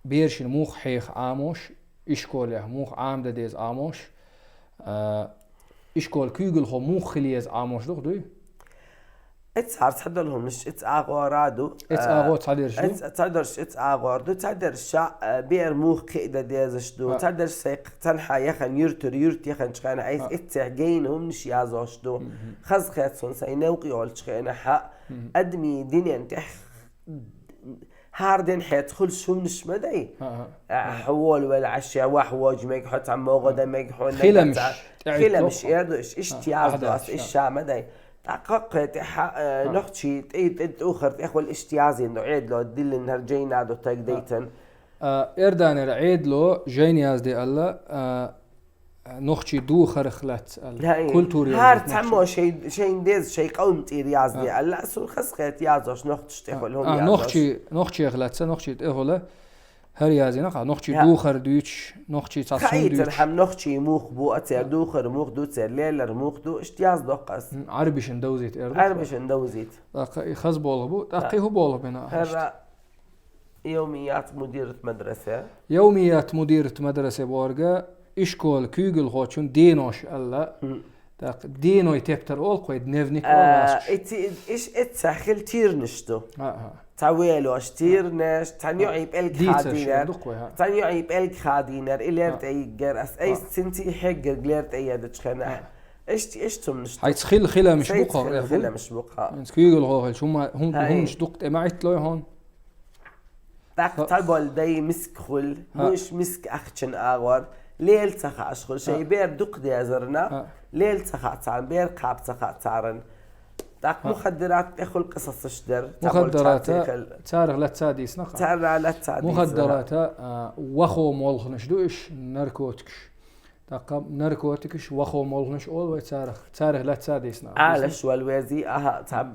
берашна муха хьеха Ӏамош, ишколехь муха Ӏамадан деза Ӏамош, а, ишколан куьйгалхо муха хила еза Ӏамош ду-кх, дуй? Эцхьара цхьадолу хӀуманаш эцу агӀора ду. Эцу агӀо цхьадерш ду? Эц-, цхьадерш эцу агӀора ду, цхьадерш ша, а, бер муха кхиадан дезаш ду, цхьадерш сайн цхьанхьа яхана юьртара, юьрта яханчу хенахь айса эццехь гайна хӀуманаш язош ду. Хаза хет суна сайн невкъа йолчу хенахь, адамийн динан тӀехь хӀара ден хьеца хуьлуш хӀуманаш ма дай. А, хьо волавелла Ӏаш, я вахь вожа мега, хьо цхьаммо гӀо дан мега, хьо хиламаш, хиламаш эр ду, иш, иштта яздо ас, иш ша ма дай. ТӀаккха кхе тӀехьа, а, нохчий тӀе, тӀе, тӀухар тӀехула иштта язйина ду, Ӏедало диллина хӀара жайна ду таг дайтан. А, Эрданера Ӏедало жайна язде аьлла, а, нохчий духарх лаьцна аьлла. Культура хӀара цхьаммо шайн, шайн деза, шайн къам тӀера язде аьлла, сун хазахет язош нохчаш тӀехула хӀума язош. Нохчий, нохчех лаьцна, нохчий тӀехула хӀара язйина, кхы нохчий духар дуьйцуш, нохчий цхьа сум дуьйцуш. Хьам нохчий мух бу, а цер духар мух ду, цер лелар мух ду, иштта яздоккхас. М, Ӏарбишан довзийта эр ду. Ӏарбишан довзийта. ТӀаккха и хаза болх бу, тӀаккха и хӀу болх бина? ХӀара Йовмият мудират мадраса. Йовмият мудират мадраса борга ишкола куьйгалхочун денош аьлла. ТӀаккха деной тептар олу кхой, дневник олу асуш. Эци, иш, эццахь хила тирнаш ду. Цхьа велош тирнаш, цхьана йоӀий пӀелг хадийнар. Цхьана йоӀий пӀелг хадийнар, и лер тӀе йиггар, ас айс цинций хьеггар лер тӀе едачу хенахь. Иштта, иштта цумнаш ду. Хьайца хила хиламаш бу кхо, хила хиламаш бу кхо. Инца куьйгалхо хилча, хӀума, хӀум-, хӀумнаш дукха тӀе ма Ӏитталой хьуна. ТӀаккха цхьаболу дай миска хуьлу, муьш миска ахчан агӀор, лела ца хааш хуьлу, шайн бер дукха дезарна, лела ца хаьа царна, бер кхаба ца хаьа царна. ТӀаккха мухаддарат тӀехула къисасаш дара. Мухаддарата царах лаьцна дийцина кхо. Царах лаьцна дийцина. Мухаддарата, а, вахо молханаш ду иш, наркотикаш. ТӀаккха наркотикаш, вахо молханаш олу вай царах, царах лаьцна дийцина. Ӏалаш вала вези, аха, ца,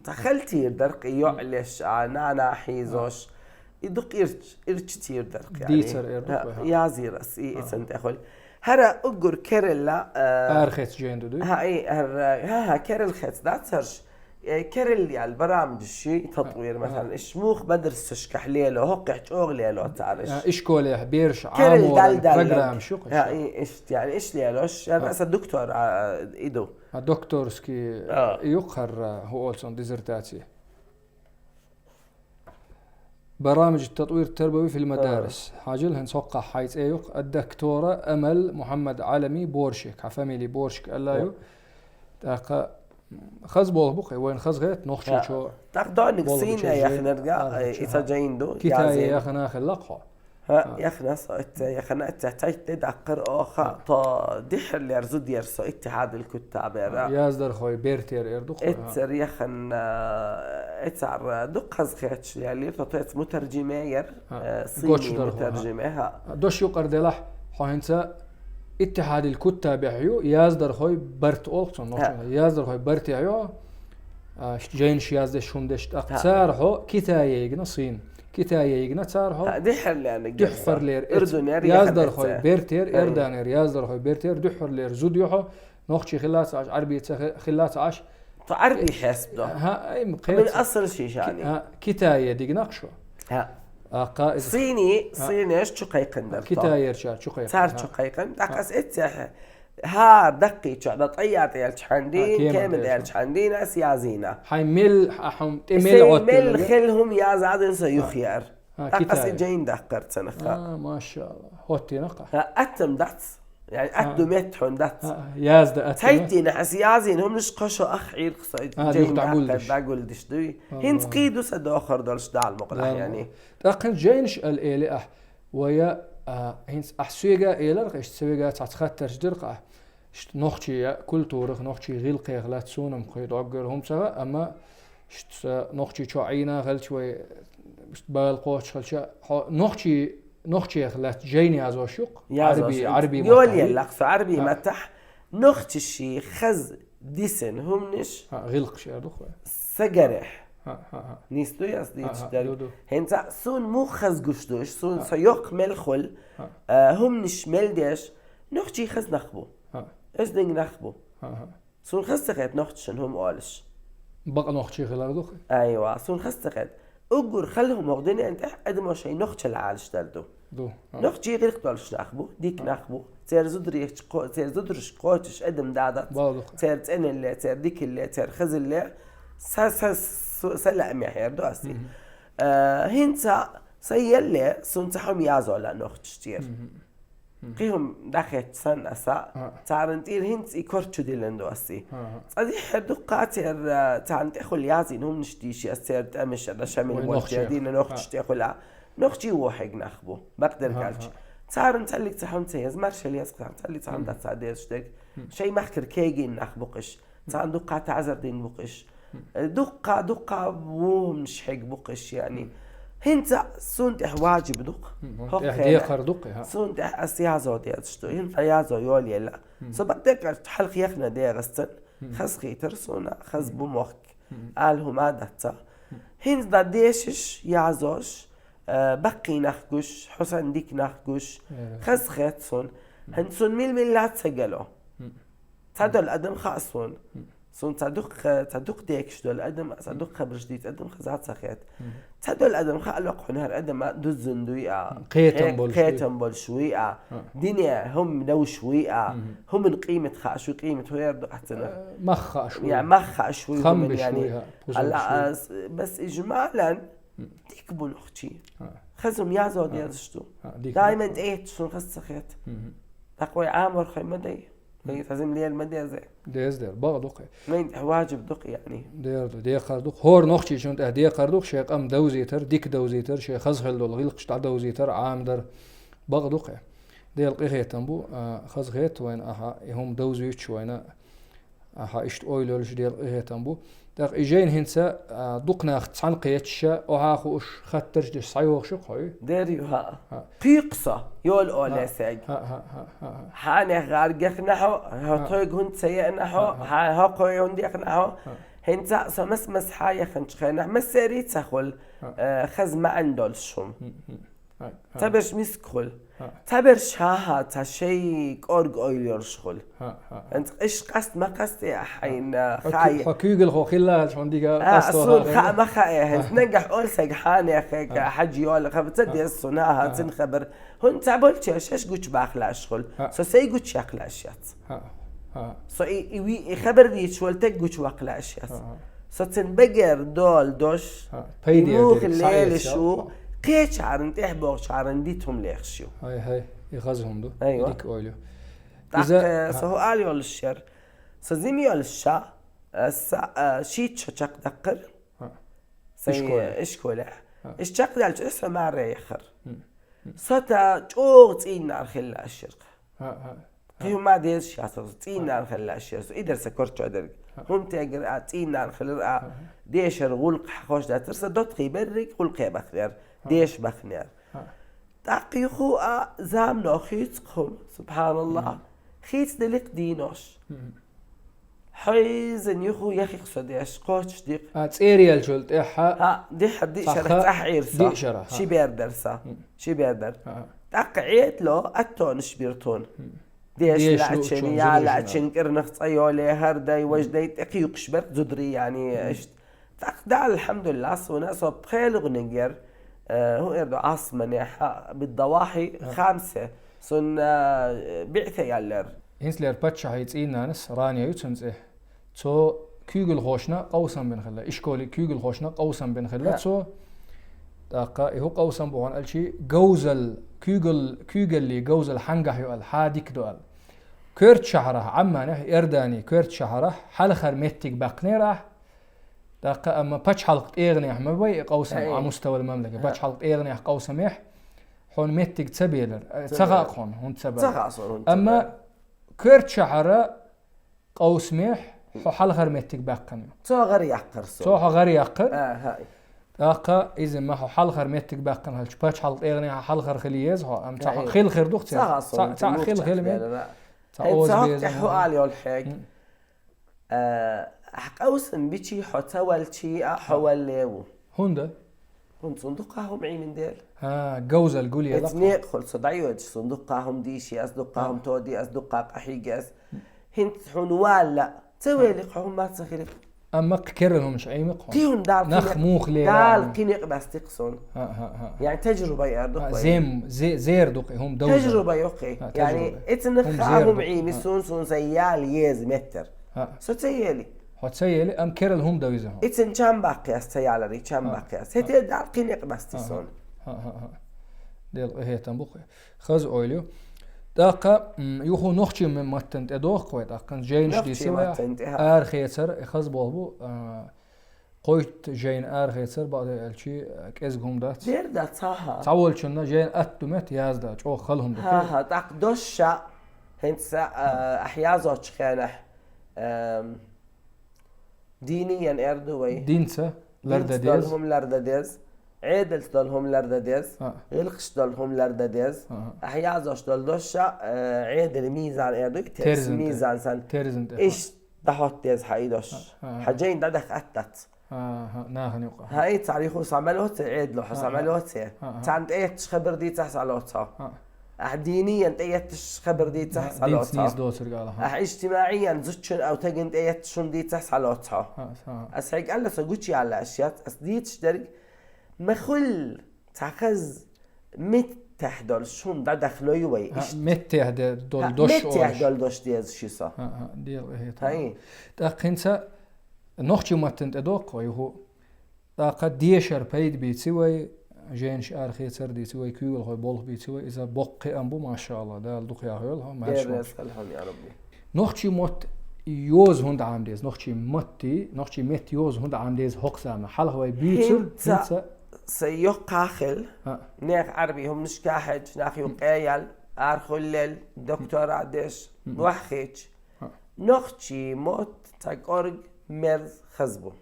ца халтийр дарх, и йоӀ леш, а, нана хьийзош. И дукха ирч-, ирча тир дарх, яъни. Дийцар эр ду вай, хӀа. Язйира ас, и, и цан тӀехула. ХӀара уггар кералла, а, арахец жен ду дуй? ХӀа, и, хӀара, хӀа, хӀа, керал хец дац хӀарш. Э, керал ял барамдаш ши, и татвир, масалан, иш мух мадрасашкахь лело, хӀокхехь чӀогӀа лело цара иш. А, ишколехь бераш Ӏаморан программаш ю-кх иш? А, и, иш, яъни, иш лелош, яъни, аса доктор, а, и ду. А, докторский, а, ю-кх хӀара, хӀу олу цунах, диссертаци. Барамидж татвир тарбави фил мадарис. Хьажал, хӀинца хӀокхахь хьайн цӀе ю-кх, ад-доктора Амал Мухаммад Алами Боршик, хьан фамили Боршик аьлла ю. ТӀаккха хаза болх бу-кх, вайна хаза хета, нохчийчо. ТӀаккха дониг сийна яхнарга, и ца жайн ду, Китае яхна хилла-кх хьо. ХӀа, яхна со итт, яхна итт, цхьайтта даккхар оха, то дихьарлера зуда яр со иттихьадил куттабера. Яздархой бертера эр ду-кх хьо, хӀа. Эццар яхна, эцар дукха хаза хеташ яллера, то, то эц мутаржиме яр, э, сийни мутаржиме, хӀа. Дош юкъара делахь, хьо хӀинца иттихьадил куттабехь ю, яздархой барт олу-кх цунах, нохчийн. Яздархой бартехь ю, а, жайнаш яздеш, хӀума деш, тӀаккха цара хьо Китае йигна сийна. Китае йигна цара хьо. ХӀа, дуьххьарлера, Урдунера, яздархой бертера, Иорданера яздархой бертера, дуьххьарлера зуда ю хьо, нохчи хилла ца Ӏаш, Ӏарби ца хи-, хилла ца Ӏаш. То Ӏарби хьесап до. ХӀа, ай, м-, кхета. Мин асал ши шани. ХӀа, Китае дигна-кх шу. ХӀа. ТӀаккха иза сийни, сийнеш чу кхайкхина дара. Китаерчара чу кхайкхина. Цара чу кхайкхина. ТӀаккха ас эццехь ХӀара даккхийчохь, дан тӀайа тӀелча хьандийна, кема тӀелча хьандийна, ас язйина. Хьайн мел, а, хьун тӀе мел гӀоттина. Мел хила хӀума яза Ӏадина со юхаяр. ТӀаккха ас и жайн даккхар цунах. А, машалла. ХӀоттийна-кх. ХӀа, аттам дац. Яъни, атта ду метта хьун дац. Язда атта. Цхьайттина ас язйина хӀуманаш кхо шо ах Ӏийркх со и жайн даккхар дӀагулдеш дуй. ХӀинца кхий ду сан дохар долуш Дала мукъалахь, яъни. ТӀаккха хӀинца жайнаш аьлла эли ахь. Вая, а, хӀинца ахь соьга элира-кх, иштта ца вега цхьацца хаттарш дира-кх ахь. Иштта нохчийн культурах, нохчийн гӀиллакхех лаьцна суна-м кхин дӀоггара хӀума ца хаьа, амма иштта нохчийчохь Ӏийна хилча вай, иштта бала кхочуш хилча, хьо нохчий, нохчех лаьцна жайна язош ю-кх? Язош. Ӏарби, Ӏарби маттахь. Йолаелла-кх со Ӏарби маттахь. Нохчашна хаза дисина хӀуманаш. А, гӀиллакхаш эр ду-кх вай. Сан гарехь. ХӀа, хӀа, хӀа. Нийса дуй ас дийцуш дерг? ХӀа, ду, ду. ХӀинца суна мух хаза гуш ду, иш суна со йоккха мел хуьлу, а, хӀуманаш мел деш, нохчий хаза нах бу. ХӀа. Оьздангалла нах бу. ХӀа, хӀа. Суна хаза ца хета нохчашна хӀума олуш. Бакъ нохчий хилар ду-кх? Айва, суна хаза ца хета. Уггар хала хӀума хӀокху дуьнен тӀехь адамо шайн нохчалла Ӏалашдер ду. Ду. Нохчий гӀиллакх долуш нах бу, дика нах бу. Церан зударий кхо-, церан зударшка кхочуш адам дац. Церан цӀеналле, церан дикалле, церан хазалле са, са, са, са лаамехь эр ду ас и. Э, хӀинца сан ялле, суна цхьа хӀума язъяла нохчашна тӀера. Кхин хӀума дӀахецча санна аса, царна тӀера хӀинца и корта чу диллина ду ас и. Цкъа дуьххьара дуккха церан, э, царна тӀехула язйина хӀуманаш дийши ас, церан тӀемаша, дашамил вай волча нохчех. Дийна нохчашна тӀехула. Нохчий вохьиг нах бу, бакъдерг аьлча. Царна цхьаллиг цхьа хӀума ца еза, маршалла еза царна, цхьаллиг цхьа хӀума дац цара дезаш дерг. Шайн махкара кегийна нах бу-кх иш. Царна дуккха таӀзар дина бу-кх иш. Дуккха, дуккха вон хӀуманаш хьега бу-кх иш, яъни. ХӀинца сунтӀехь ваджиб ду-кх. Хм, хӀокху тӀехь хенахь декхар ду-кх, хӀа. СунтӀехь ас язо дезаш ду. ХӀинца яздо йолаелла. Хм. Со бакъдерг аьлча, хьалха яхна дегӀаца. Хм. Хаза хийтар суна, хаза бу мохк. Мгм. Ала хӀума дац. Мгм. ХӀинца дан дешаш, язош, э, баккхий нах гуш, хьо санна дика нах гуш, э, хаза хет суна. Мгм. ХӀинца суна мила-мила ца гало. Мгм. Цхьадолу адам хаьа суна. Мгм. Суна цхьа дукха, цхьа дукха декаш долу адам, цхьа дукха хабарш дийца адам хаза ца хет. Мгм. Цхьадолу адам хаьа локхуьнан хӀара адам а дуззина дуй а, кхетам хе-, болуш дуй. Кхетам болуш вуй а, а, дине хӀума довш вуй а, мгм, хӀуман къиймат хаьаш вуй, къиймат хӀун яр ду ахь цунах? Э, мах хаьаш вуй. Я, мах хаьаш вуй, хам хӀуман беш яни. Вуй, а, пузо беш вуй. Алла, ас, бас ижмалан, мгм, дика бу нохчий. А. Хаза хӀума язо дезаш ду. А, дика. Дайман тӀеэтташ суна хаза ца хет. Мгм. ТӀаккха вай Ӏаморхой ма дай. Вай хаза хӀума лела ма деза. Деза дер, бакъ ду-кх. Вайн тӀехь ваджиб ду-кх, яъни. Дер ду, декхар ду-кх. ХӀора нохчичун тӀехь декхар ду-кх, шен къам довзийтар, дика довзийтар, шен хаза хила долу гӀиллакхаш дӀадовзийтар, Ӏамадар. Бакъ ду-кх. Делан къинхетам бу, а, хаза хета вайна ахьа, и хӀума довзуьйтуш вайна, ахьа иштта ойла йолуш, Делан къинхетам бу. ТӀаккха и жайна хӀинца, а, дукха нах цхьаьна кхеташ, охьа а хууш, хаттарш деш схьайогӀуш ю-кх хьо? Дер ю, хӀаъ. ХӀаъ. Кхийкх со, йола олий саг. ХӀаъ, хӀаъ, хӀаъ, хӀаъ, хӀаъ. Хьанех гӀаргах нахьо, хӀаъ, хӀаъ, хӀокхуьнга ца яа нахьо, хӀаъ, хӀаъ, хӀаъ, хӀокхуьнга хӀунда яха нахьо. ХӀаъ. ХӀинца со мас-мас хьан яханчу хенахь, массерий а ца хуьлу, хӀаъ, э, хаза маьӀна долуш хӀума. ХӀаъ, хӀаъ. Ай, ай. Цхьаберш миска хуьлу. ХӀаъ. Цхьаберш хӀан-хӀа, цхьа шай кӀорга ойла йолуш хуьлу. ХӀаъ, хӀаъ, хӀаъ. ХӀинца иштта къаста ма къастае ахь хьайна, хӀаъ, хьо хьай-, хьо куьйгалхо хилла хьаьжча хьуна дика, а, къасто суна хаа хаьа ма хаьа, хӀинца нагахь олу саг хьанеххе, хӀаъ, хьаьжа йолу хаба ца, хӀаъ, деза суна, хӀаъ, хӀаъ, хӀаъ, цуьнан хабар. ХӀунда ца болчу шаьш гучу бахлаьаш хуьлу. ХӀаъ. Со сайн гучу якхлаьаш яц. ХӀаъ, хӀаъ. Со и, и ви-, и хабар дийцаш волу таг гучу вакхлаьаш яц. ХӀаъ, хӀаъ. Со цуьнан багер дола дош, пайде и муха дерг, лелаш ву, кхечарна, тӀехь богӀучарна дита хӀума лехаш ю. ХӀай, хӀай, и хаза хӀума ду. Айва. Дика ойла ю. ТӀаккха иза, со хӀу ала йолуш яра. Со зима йолуш ша, аса, а, шийтта шо чекхдаккхара. ХӀаъ. Сайн ишколе. Ишколехь. ХӀаъ. Иштта чекхдаьлча, аса маре яхара. Хм. Хм. Со та чӀогӀа цӀийннар хилла аш яра. ХӀаъ, хӀаъ. Кхин хӀума дезаш яц со, цӀийннар хилла аш яра со. И дара сан корчо дерг. ХӀаъ. ХӀума тегара а, цӀийннар хилар а, хӀаъ, хӀаъ, дешара гӀуллакх хьахош дацара, сан доттагӀий берриг гӀуллакхе бахнера, хӀаъ, деша бахнера. ХӀаъ. ТӀаккха юха а замано хийца-кх хӀума, субханаллахӀ. Хм. Хийцаделира-кх дийнош. Хм. Хьойзан юха яхи-кх со деш, кхочушди-кх. А, цӀера яьллачул тӀаьхьа. ХӀаъ, дехьа диъ шарахь цӀахь Ӏийра со. Диъ шарахь, хӀаъ. Ши бер дара сан. Хм. Ши бер дара. ХӀаъ. ТӀаккха Ӏедало аттонаш бира тхуна. Хм. Деша лаьчун, я лаьчун, кӀирнах цӀа йоле, хӀара дай, важа дай тӀекхуьйкхуш бара зударий, яъни, хм, иштта. ТӀаккха Дала, алхьамдулиллахӀ, суна со пхелагӀниг яра, э, хӀун эр ду, Ӏасманехь, а, бит-Давахьи, а, Хамсе, суна, э, биъта яьллера. ХӀинцалера паччахьан цӀийннанас, Рания ю цуьнан цӀе. Цо куьйгалхошна къовсам бина хилла, ишколе куьйгалхошна къовсам бина хилла, а, цо. ТӀаккха и хӀун къовсам бу хьуна аьлчи, говзал, куьйгал-, куьйгаллин говзал хьангахь ю аьлла, хьан дика ду аьлла. Коьртачу шахьарахь, Ӏамманехь, Иордани коьртачу шахьарахь, хьалхара меттиг баьккхинера ахь. ТӀаккха амма пачхьалкх тӀегӀанехь ма бай и къовсам, хӀаъ, Ӏа муставал мамлакат. ХӀаъ. Пачхьалкх тӀегӀанехь къовсамехь хьуна меттиг ца белира. Ца хаьа-кх хьуна, хӀунда ца баьлла. Ца хаьа суна, хӀунда ца баьлла. Амма коьртачу шахьара къовсамехь хьо хьалхара меттиг баьккхина ю. Цо гӀар яккхар со. Цо хьо гӀар яккхар. А, хӀаъ. ТӀаккха иза ма хьо хьалхара меттиг баьккхина хилча, пачхьалкх тӀегӀанехь хьалхара хила еза хьо, амма цхьа, хӀаъ, хила хир ду-кх церан. Ца хаьа суна, цхьа, цхьа хила хила меттиг. Цхьа оза беза. ХӀинца хӀокху тӀехь хӀу ала йолу хьега? М. А, ахь къовсам бичи хьо ца валчи а, хьо валле ву. ХӀунда? ХӀунда суна дуккха хӀума Ӏиймина дела. ХӀаъ, говзал гулъелла. Эца некъахула со дӀайоьдуш, суна дуккха хӀума дийши ас, дуккха хӀума тоди ас, дуккха къахьийги ас. ХӀинца хьуна валла. Ца велли-кх хьо, хӀумма ца хили-кх. Амма кхин керла хӀумаш Ӏийми-кх хьуна. Ти хӀума Дала, нах кхин некъ-, муха лела, Дала кхин некъ баьстина-кх суна. ХӀаъ, хӀаъ, хӀаъ. Яъни тажруба яр ду-кх вай. Зем-, зе-, зер ду-кх и хӀума довза. Тажруба ю-кх и. ХӀаъ, яъни тажруба. Эцна хӀума ха зер хӀума ду-кх. Ӏийми суна, суна сайн яла еза меттара. ХӀаъ. Со ца ели. Хьо ца ели, амма керла хӀума довза хьо. Эцна чам баккха ас, ца яларе чам баккха ас. ХӀаъ. ХӀетера Дала кхин некъ баьстина суна. ХӀаъ, хӀаъ, хӀаъ. Делан къинхетам бу-кх. Хаза ойла ю. ТӀаккха, м, юха нохчийн маттана тӀедогӀу-кх вай, тӀаккха жайнаш дийци вай. Нохчийн маттана тӀе, хӀаъ. Арахецар, и хаза болх бу, а, кхойтта жайна арахецар, бакъдерг аьлчи, а, кӀезиг хӀума дац. Дер дац, хӀаъ, хӀаъ. Цхьаволчунна жайна атта ду метта язда, чӀогӀа хала хӀума ду. ХӀаъ, хӀаъ, тӀаккха дош а, хӀинца, а, ахь язочу хенахь, ам, дийна ян эр ду вай. Динца лардан деза. Динца долу хӀума лардан деза. Ӏедалца долу хӀума лардан деза, гӀиллакхаш долу хӀума лардан деза. Ахьа язъеш долу дош, э, Ӏедалан мизан эр ду, терзин мизан сан. Иштта дӀахӀотта деза хьан и дош. Хьан жайна дӀадахка атта дац. Нахана юкъа. Хьан и царна юха схьа ма лоций, Ӏедало хьан схьа ма лоций. Царна тӀеэтташ хабар дийцахь схьа лоцу хьо. Ахьа диниян тӀеэтташ хабар дийцахь схьа лоцу хьо. Ахьа ижтимаӀиян зудчун ав тагин тӀеэтташ хӀума дийцахь схьа лоцу хьо. Ас хьайга аьлла, со гучаяьлла аш яц, ас дийцаш дерг ма хуьллу, цхьа хаза меттехь долуш хӀума дӀадахлой вай. Иштта меттехь де долу дош меттехь долу дош деза ши со. ТӀаккха хӀинца нохчийн маттана тӀедоккху вай хӀу. ТӀаккха дешар пайда бийци вай, жайнаш арахецар дийци вай, куьйгалхой болх бийци вай, иза боккха кхиам бу, машаалла, Дала дукха яхйойла хьо, маьрша ву. Нохчийн мотт йоза хӀунда Ӏамадеза, нохчийн матти, нохчийн метта йоза хӀунда Ӏамадеза хӀокху заманахь? Хьалха вай буьйцура, хӀинца сан йоккха хилла, нехан Ӏарбийн хӀуманашка хьаьжча, нах юккъе яьлла, арахуьллел, докторат деш, ваххийча. Нохчийн мотт цхьа кӀорга мерза хаза бу.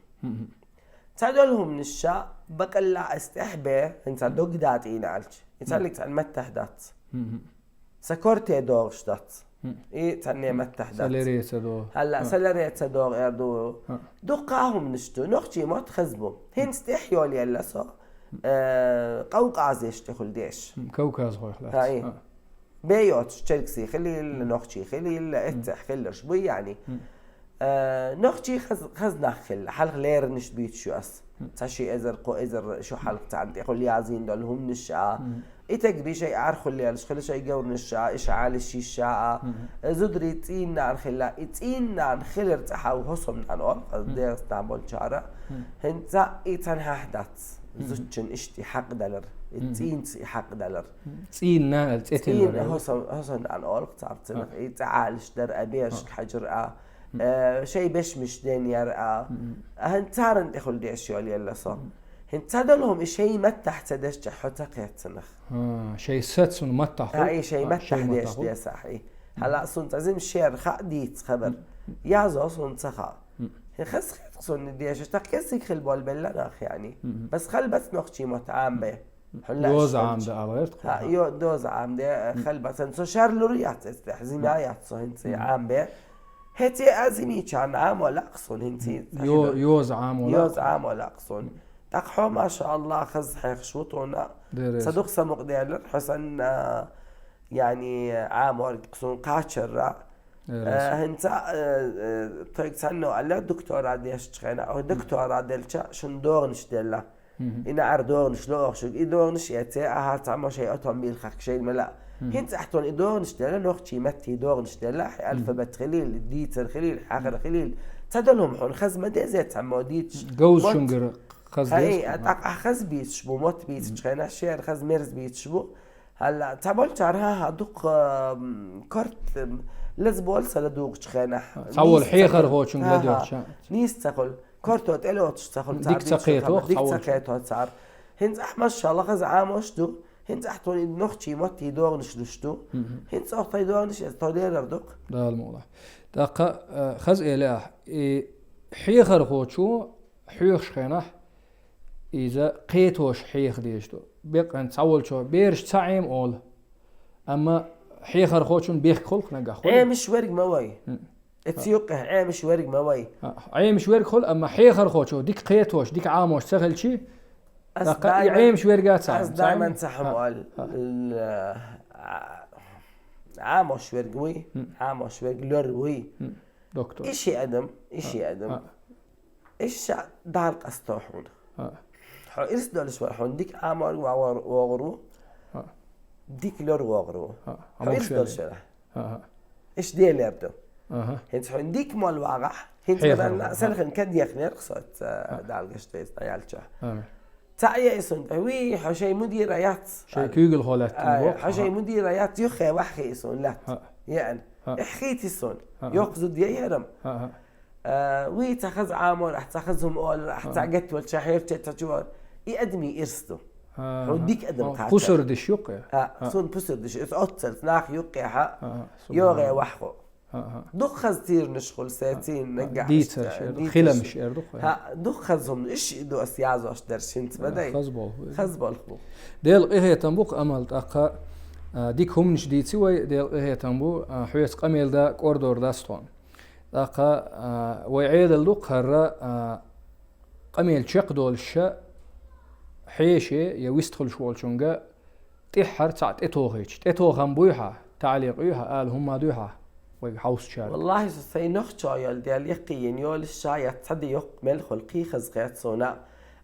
Цхьадолу хӀуманаш ша бакъалла ас тӀехь бе, хӀинца дог датӀийна аьлча, и цхьаьллиг цхьаьна маттахь дац. Сан корте догӀуш дац. И цхьанне маттахь дац. Сан лере ца догӀу. Хьалла, сан лере ца догӀу эр ду. Дуккха хӀуманаш ду, нохчийн мотт хаза бу. ХӀинца тӀехь йолаелла со, э, къавкъазеш тӀехула деш. Кавказхойх лаьцна. Бе йоцуш, черксий хилийла, нохчий хилийла, эццехь хилларш буй, яъни. Э, нохчий хаз-, хаза нах хилла, хьалха лерринаш буьйцуш ю ас. Цхьа ши эзар, кхо эзар шу хьалха царна тӀехула язйина долу хӀуманаш а. И тегри шайн арахуьллелаш хилла, шайн говрнаш а, иша Ӏалаш йиш а. Э, зударий цӀийнан хилла, и цӀийнан хилар цӀахьа ву хӀусамнан олу, ас дегӀастан болчара. ХӀинца и цхьанхьа дац. Зудчун иштта и хьакъ далар, и цӀийнца и хьакъ далар. ЦӀийнан аьлла цӀе тиллар. ХӀусамнан олу царцинах, и цӀе Ӏалаш дар а, берашка хьажар а, э, шайн бешмаш ден яр а. ХӀинца царна тӀехула деш йолаелла со. ХӀинца цхьадолу хӀума и шайн маттахь ца дешча хьо ца кхетцинах. Шайн сацун маттахь хуьлу. И шайн маттахь деш десахь и. Хьала сунца зим шер хаа дийца хабар. Язо сунца хаа. ХӀин хаза хетта суна дешаш, тӀаккха кесиг хила болу белла нах, яъни. Бас хала бац нохчийн мотт Ӏамбе. Хьуна йоза Ӏамде ала гӀерта хьуна. Йо-, доза Ӏамде, хала бац. Со шарлур яц эцтехь, зима яц со хӀинца Ӏамбе. ХӀеце а зимичарна Ӏамо лакх суна хӀинца. Йо-, йоза Ӏамо лакх. Йоза Ӏамо лакх суна. ТӀаккха хьо, машаалла, хаза хьехаш ву тхуна. Ца дух самукъаделлар, хьо санна, яъни, Ӏаморг суна кхачарра. Э, хӀинца, э, э, тхоьга цхьанна аьлла, докторат дешчу хенахь, ой, докторат делча, шуна догӀанаш делла. И наӀар догӀанаш ло оха шуьга, и догӀанаш эце, ахьа цхьаммо шайн автомобиль хахка шайна ма лаьа. ХӀинца ахь тхуна и догӀанаш делла, нохчийн маттий догӀанаш делла, хьайн алфавит хилийла, дийцар хилийла, хьахар хилийла. Цхьадолу хӀума хьуна хаза ма деза цхьаммо дийцаш. Говза шунгара хаза деза. ТӀаккха ахь хаза бийцаш бу, мотт бийцачу хенахь, шера хаза мерза бийцаш бу. Хьала, цхьаболчара, хӀан-хӀа, дукха, м, корта, м, лаза болу сан ладугӀучу хенахь. Цхьаволу хьехархочунга ладоьгӀча. Нийса ца хуьлу. Корто тӀелоцуш ца хуьлу цара. Дика ца кхето, дика ца кхето цара. ХӀинца ахь, машалла, хаза Ӏамош ду. ХӀинца ахь тхуна и нохчийн маттий догӀанаш луш ду. ХӀинца оха тхайн догӀанаш эца тхо лерар ду-кх. Дала мукъ лахь. ТӀаккха, э, хаза элира ахь, и хьехархочо хьоьхуш хенахь, иза кхетош хьеха дезаш ду. Бекъан цхьаволчо бераш ца Ӏема олу. Амма хьехархочун бехк хуьлу-кх нагахь хуьлу. Ӏемаш верг ма вай. Эца юккъехь Ӏемаш верг ма вай. Ӏемаш верг хуьлу, амма хьехархочо дика кхетош, дика Ӏамош ца хилчи, тӀаккха и Ӏемаш верг а ца Ӏема. Ас дайман цхьа хӀума олу. Ӏамош верг вуй, Ӏамош верг лор вуй. Доктор. И ши адам, и ши адам. Иша Дала къасто хьуна. Хьо ирс долуш вара, хьуна дика Ӏамор вогӀур ву, дика лор вогӀур ву. Хьо ирс долуш вара. Иша Делер ду. ХӀинца хьуна дика мол вагӀахь, хӀинца сан хин кад яхнера соца Дала гаш тайса дӀаялча. Ца Ӏе и суна тӀе, вий, хьо шайн мудира яц. Шайн куьйгалхо лаьттина воккха. Хьо шайн мудира яц, юххе ваххе и суна лаьтта. Яъна. Эхь хийти суна. Йоккха зуда яй хӀарам. Э, вий, цхьа хаза Ӏамор, ахь цхьа хаза хӀума олар, ахь цхьа гатвалча хьерча цхьа чу вар. И адамийн ирс ду. Хьуна дика адам кхача. Пусар диш юккъе. Суна пусар диш. Иза оццалц нах юккъехьа. ЙогӀе ваххо. Аха. Дукха хаза тийранаш хул сецийна наггахь. Дийцарш эр ду, хиламаш эр ду-кх вай. Хьа, дукха хаза хӀуманаш иш и ду ас язош дерш хӀинца ма дий. Хаза болх. Хаза болх бу. Дела къахетам бу-кх, Амал, тӀаккха, а, дика хӀуманаш дийци вай, Дела къахетам бу, а, хьоьца къамел да, кӀордор дац тхона. ТӀаккха, а, вай Ӏедал ду-кх хӀара, а, къамел чекхдолуш ша хьеше я вистхуьлуш волчунга тӀеххьара цхьаъ тӀетохийча. ТӀетохам буй хьан, таӀликъ юй хьан, ала хӀумма дуй хьан, вайга хьовсучаьрга? Валлахи, со сайн нохчо йолу дела яккхийна йолуш ша я цхьа де йоккха мел хуьлу кхий хаза хет суна.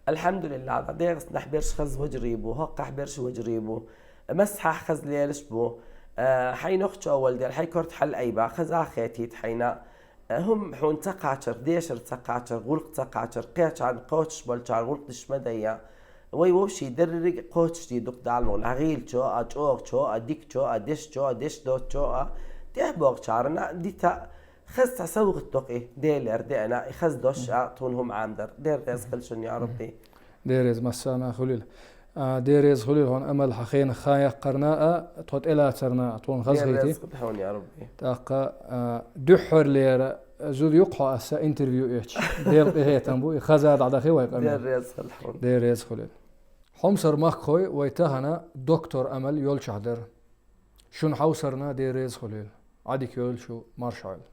Алхьамдулиллах, дӀа ДегӀастанахь берш хаза вежарий бу, хӀокхахь берш вежарий бу. Массахьахь хаза лелаш бу. Э, хьайн нохчо волу дела, хьайн корта хьала айба, хаза а хетийта хьайна. Э, хӀума хьуна ца кхачарх, дешар ца кхачарх, гӀуллакх ца кхачарх, кхечарна кхочуш болчарна гӀуллакх деш ма дайя. Вай вовший дерриг а кхочушдий дукха Дала мукъ лахь, гӀийлачо а, чӀогӀачо а, дикачо а, дешчо а, деш доцучо а, тӀехбогӀучарна а дита, хаза цхьа совгӀат докъий, Делера деана, и хаза дош а, тхуна хӀума Ӏамдар. Дера реза хила шуна, я Рабби. Дера реза массарна хуьлийла. А, Дера реза хуьлийла хьуна, Амал, хьан хенах хан яккхарна а, тхо тӀелацарна а, тхуна хазахийти. Дера реза хуьлийла хьуна, я Рабби. ТӀаккха, а, дуьххьарлера зуда ю-кх хьо аса интервью эцча. Дела къахетам бу, и хаза дӀадахи вай къамел. Дера реза хуьлийла хьуна. Дера реза хуьлийла. Хьомсара махкахой, вай тахана доктор Амал йолчохь дара. Шуна хьовсарна Дела реза хуьлийла. Ӏадика йойла шу, марша Ӏойла.